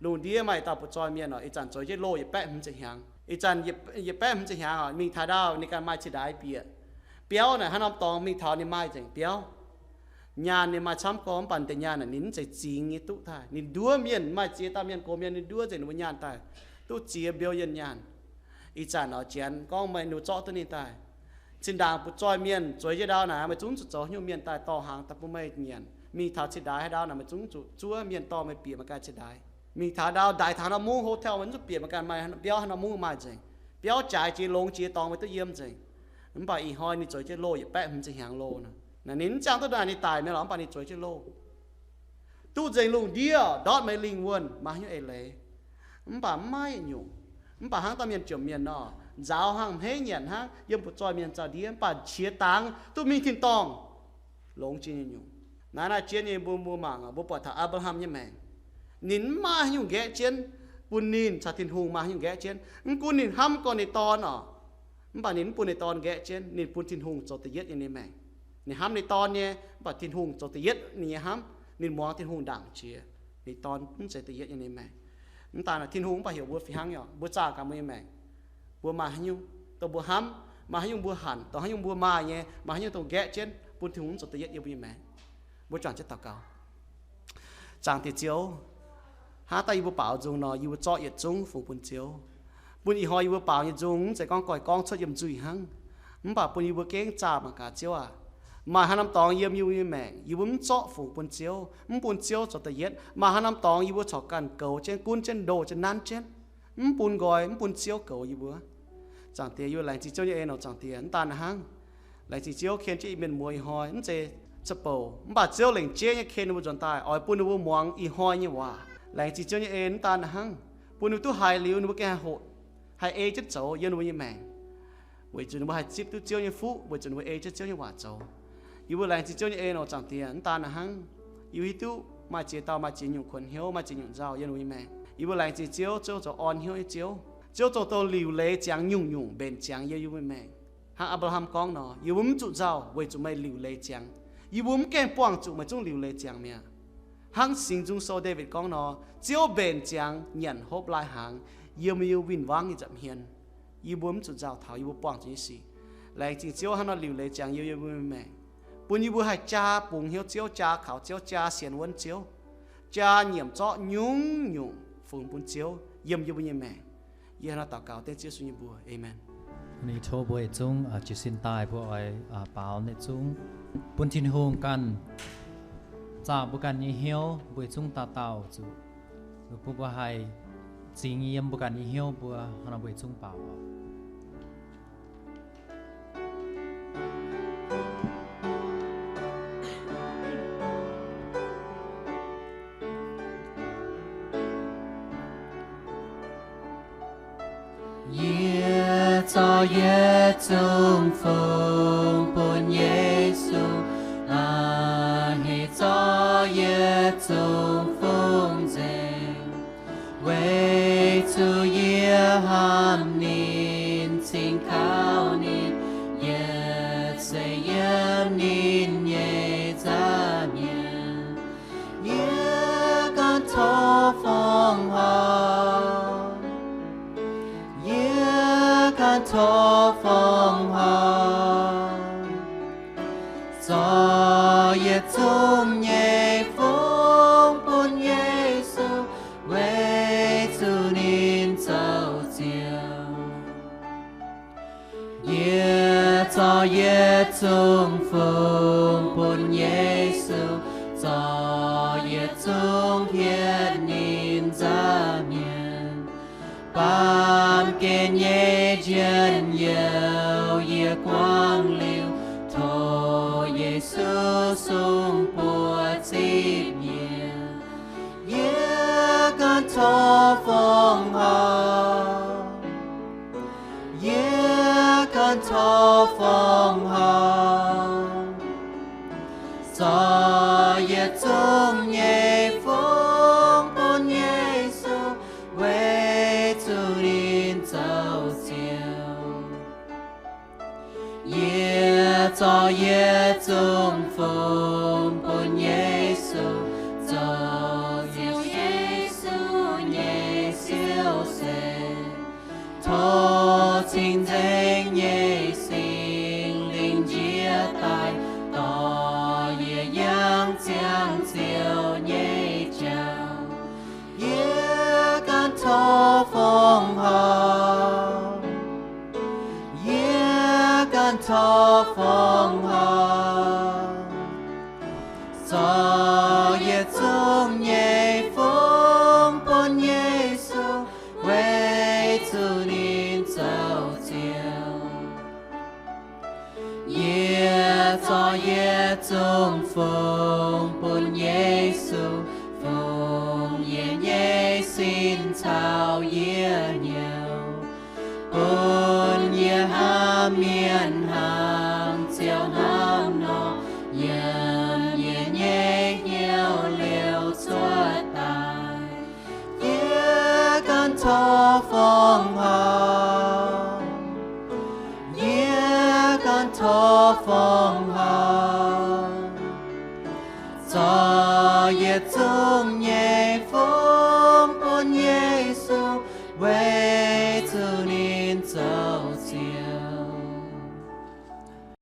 lungh ndiev maaih dauh butv-zoih mienh oc, ih zanc zoux jienv loh yietc baeqv hmz ziepc hnyangx. Ih zanc yietc, yietc baeqv hmz ziepc hnyangx oc, mingh taux ndau ninh ganh maaih ciex ndaix bieqc. Biauv naaic hnangv norm dorngx mingh taux ninh maaih nzengc biauv. Nyaanh ninh maaih camv gorx, mv baac deix nyaanh naaic ninh mv zeiz zingx nyei duqv daaih. Ninh nduov mienh, maaih ziex dauh mienh gox mienh ninh nduov nzengc ninh mbuo nyaanh daaih, duqv ziex billion nyaanh. Ih zanc oix Janx gorngv meih nu zorqv duqv ninh daaih. Zinh ndaangc butv-zoih mienh zueiz jienv ndau naaic, meih zungv zuqc zoux haaix nyungc mienh daaih dorh hnaangx daaih bun meih nyanc. Mingh taux ciex ndaix haaix ndau naaic, meih zungv zuqc zuov mienh dorh meih bieqc meih ganh ciex ndaix. Mingh taux ndau, ndaix taux haaix norm mungv hotel, meih zungv bieqc meih ganh maaih biauv haaix norm mungv maaih nzengc. Biauv jaaix jiex, longx jiex, dorngx meih duqv yiem nzengc. Mv baac ih hnoi ninh zoux jienv loh yietc baeqv hmz ziepc hnyangx loh nor. Naaic ninh mv ziangh duqv naaic, ninh daic mi'aqv lorqc, mv baac ninh zoux jienv loh. Duqv nzengc lungh ndiev, ndortv meih lingh wuonh, maaih haaix nyungc eix leiz? Mv baac mv maaih nyungc. Mv baac hnangv dauh mienh jomc mienh nor, nzaaux hnangv, hmeiv nyanc hnangv, yiem butv-zoih mienh zaux ndiev, mv baac qiex dangx duqv mingh tin-dorngh, longx jiex nyungc-nyungc. Naaiv, naaiv jienv nyei mbuo, mbuo mangc, mbuo buatc taux Apc^laa^ham nyei maengc. Ninh mv maaih haaix nyungc nqaeqv jienv, bun ninh caux Tin-Hungh maaih haaix nyungc nqaeqv jienv. Mv gunv ninh hnamv gorngv ninh dorn oc, mv baac ninh mv bun ninh dorn nqaeqv jienv, ninh bun Tin-Hungh zoux da'yietv nyei ninh maengc. Ninh hnamv ninh dorn nyei, mv baac Tin-Hungh zoux da'yietv ninh nyei hnamv. Ninh muangx Tin-Hungh ndaangc jiex, ninh dorn mv zeiz da'yietv nyei ninh maengc. Mv daan naaic, Tin-Hungh mv baac heuc mbuo fih hnangv nyei oc, mbuo zaah gaax mbuo nyei maengc. Mbuo maaih haaix nyungc dongh mbuo hnamv, maaih haaix nyungc mbuo hanc, dongh haaix nyungc mbuo maaih nyei, maaih haaix nyungc dongh nqaeqv jienv bun Tin-Hungh mv zoux da'yietv yiem mbuo nyei maengc? Mbuo juangc jienv daux gaux. Zaangc Diex Ziouv, hnangv daaih yie mbuo baaux nzung nor, yie mbuo zorqv yietc zungv fungx bun Ziouv. Bun ih hnoi yie mbuo baaux nyei nzung mv zeiz gorngv goiv gorngv cuotv yiem nzuih hnangv, mv baac bun yie mbuo gengh zaah mangc gaax, Ziouv aac, maaih haaix norm dorngx yiem yie mbuo nyei maengc yie mbuo mv zorqv fungx bun Ziouv, mv bun Ziouv zoux da'yietv. Maaih haaix norm dorngx yie mbuo corc ganh goux jienv, gunv jienv, ndoh jienv, nanv jienv, mv bun nqoi, mv bun Ziouv goux yie mbuo. Zaangc Diex, yie mbuo laengz zingh Ziouv nyei en oc, Zaangc Diex, mv daan naaiv hnangv. Laengz zingh Ziouv ken jienv mienh muoz ih hnoi mv zeiz za'bouc, mv baac Ziouv lengc jeiv nyei ken ninh mbuo nzuonx daaih, oix bun ninh mbuo muangx ih hnoi nyei waac. Laengz zingh Ziouv nyei en, mv daan naaiv hnangv, bun ninh mbuo duqv haiz liuz ninh mbuo gengh haih hoqc, haih ei jienv zoux yiem ninh mbuo nyei maengc, weic zuqc ninh mbuo haih zipv duqv Ziouv nyei fuqv, weic zuqc ninh mbuo ei jienv Ziouv nyei waac zoux. Yie mbuo laengz zingh Ziouv nyei en oc, Zaangc Diex, mv daan naaiv hnangv. Yie mbuo hiuv duqv maaih ziex dauh maaih ziex nyungc kuonx hnyouv, maaih ziex nyungc nzauh yiem ninh mbuo nyei maengc. Yie mbuo laengz zingh Ziouv, Ziouv zoux orn hnyouv nyei Ziouv. Ziouv zoux dongh liuc leiz ziangx nyungc-nyungc mbenc ziangx yiem yie mbuo nyei maengc. Hnangv Apc^laa^ham gorngv nor, yie mbuo mv zuqc nzauh weic zuqc meih liuc leiz ziangx. Yie mbuo mv gaengh buangh zuqc meih zungv liuc leiz ziangx mi'aqv. Hnangv Singx Nzung Sou Ndaawitv gorngv nor, Ziouv mbenc ziangx nyanc hopv lai hnaangx yiem yie win-wangv nyei nza'hmien. Yie mbuo mv zuqc nzauh taux yie mbuo buangh zuqc nyei sic. Laengz zingh Ziouv hnangv nor liuc leiz ziangx yie, yie mbuo nyei maengc, bun yie mbuo haih jaa bungx hnyouv Ziouv, jaa kaux Ziouv, jaa sienx wuonv Ziouv, jaa nyiemc zorqv nyungc-nyungc fungx bun Ziouv yiem yie mbuo nyei maengc. Yie hnangv nor daux gaux dengv Ziouv Yesu nyei mbuox. Aamen. Ninh tov mbuo yietc zungv jiez sin daaih, mbuo oix baaux naaiv zungv bun Tin-Hungh ganh zaah mbuo ganh nyei hnyouv, mbuo yietc zungv dauh dauh zuqc, bun mbuo haih zingx yiem mbuo ganh nyei hnyouv mbuo, hnangv nor mbuo yietc zungv baaux. Yie zorqv yietc zungv fungx bun Yesu, a'hneiv zorqv yietc zungv fungx nzengc, weic zuqc yie hnamv ninh, cingx kaux ninh, yietc seix yiem ninh nyei nza'hmien. Yie ganh tov fongc haaix, yie ganh tov fongc haaix, zorqv yietc zungv nyei fungx bun Yesu, weic zuqc ninh zoux Ziouv. Yie zorqv yietc zungv fungx bun Yesu, zorqv yietc zungv hietv ninh nza'hmien. Baamh gen nyei njien-youh yie guangc liuz, tov Yesu sung buoz zipv yie. Yie ganh tov fongc haaix, yie ganh tov fongc haaix, zorqv yietc zungv nyei fungx bun Yesu, weic zuqc ninh zoux Ziouv. Yie zorqv yietc zungv fungx bun Yesu, zoux Ziouv Yesu nyei siou-seix. Tov cing-nzengc nyei Singx Lingh njiec daaih, dorh yie yangh ziangh Ziouv nyei jauv. Yie ganh tov fongc haaix, yie ganh tov fongc haaix, zorqv yietc zungv nyei fungx bun Yesu, weic zuqc ninh zoux Ziouv. Yie zorqv yietc zungv fungx bun Yesu, fungx yie nyei sin caux yie hnyouv, bun yie hnamv mienh hnangv Ziouv hnamv nor, yiem yie nyei hnyouv liouh cuotv daaih. Yie ganh tov fongc haaix, yie ganh tov fongc haaix, zorqv yietc zungv nyei fungx bun Yesu, weic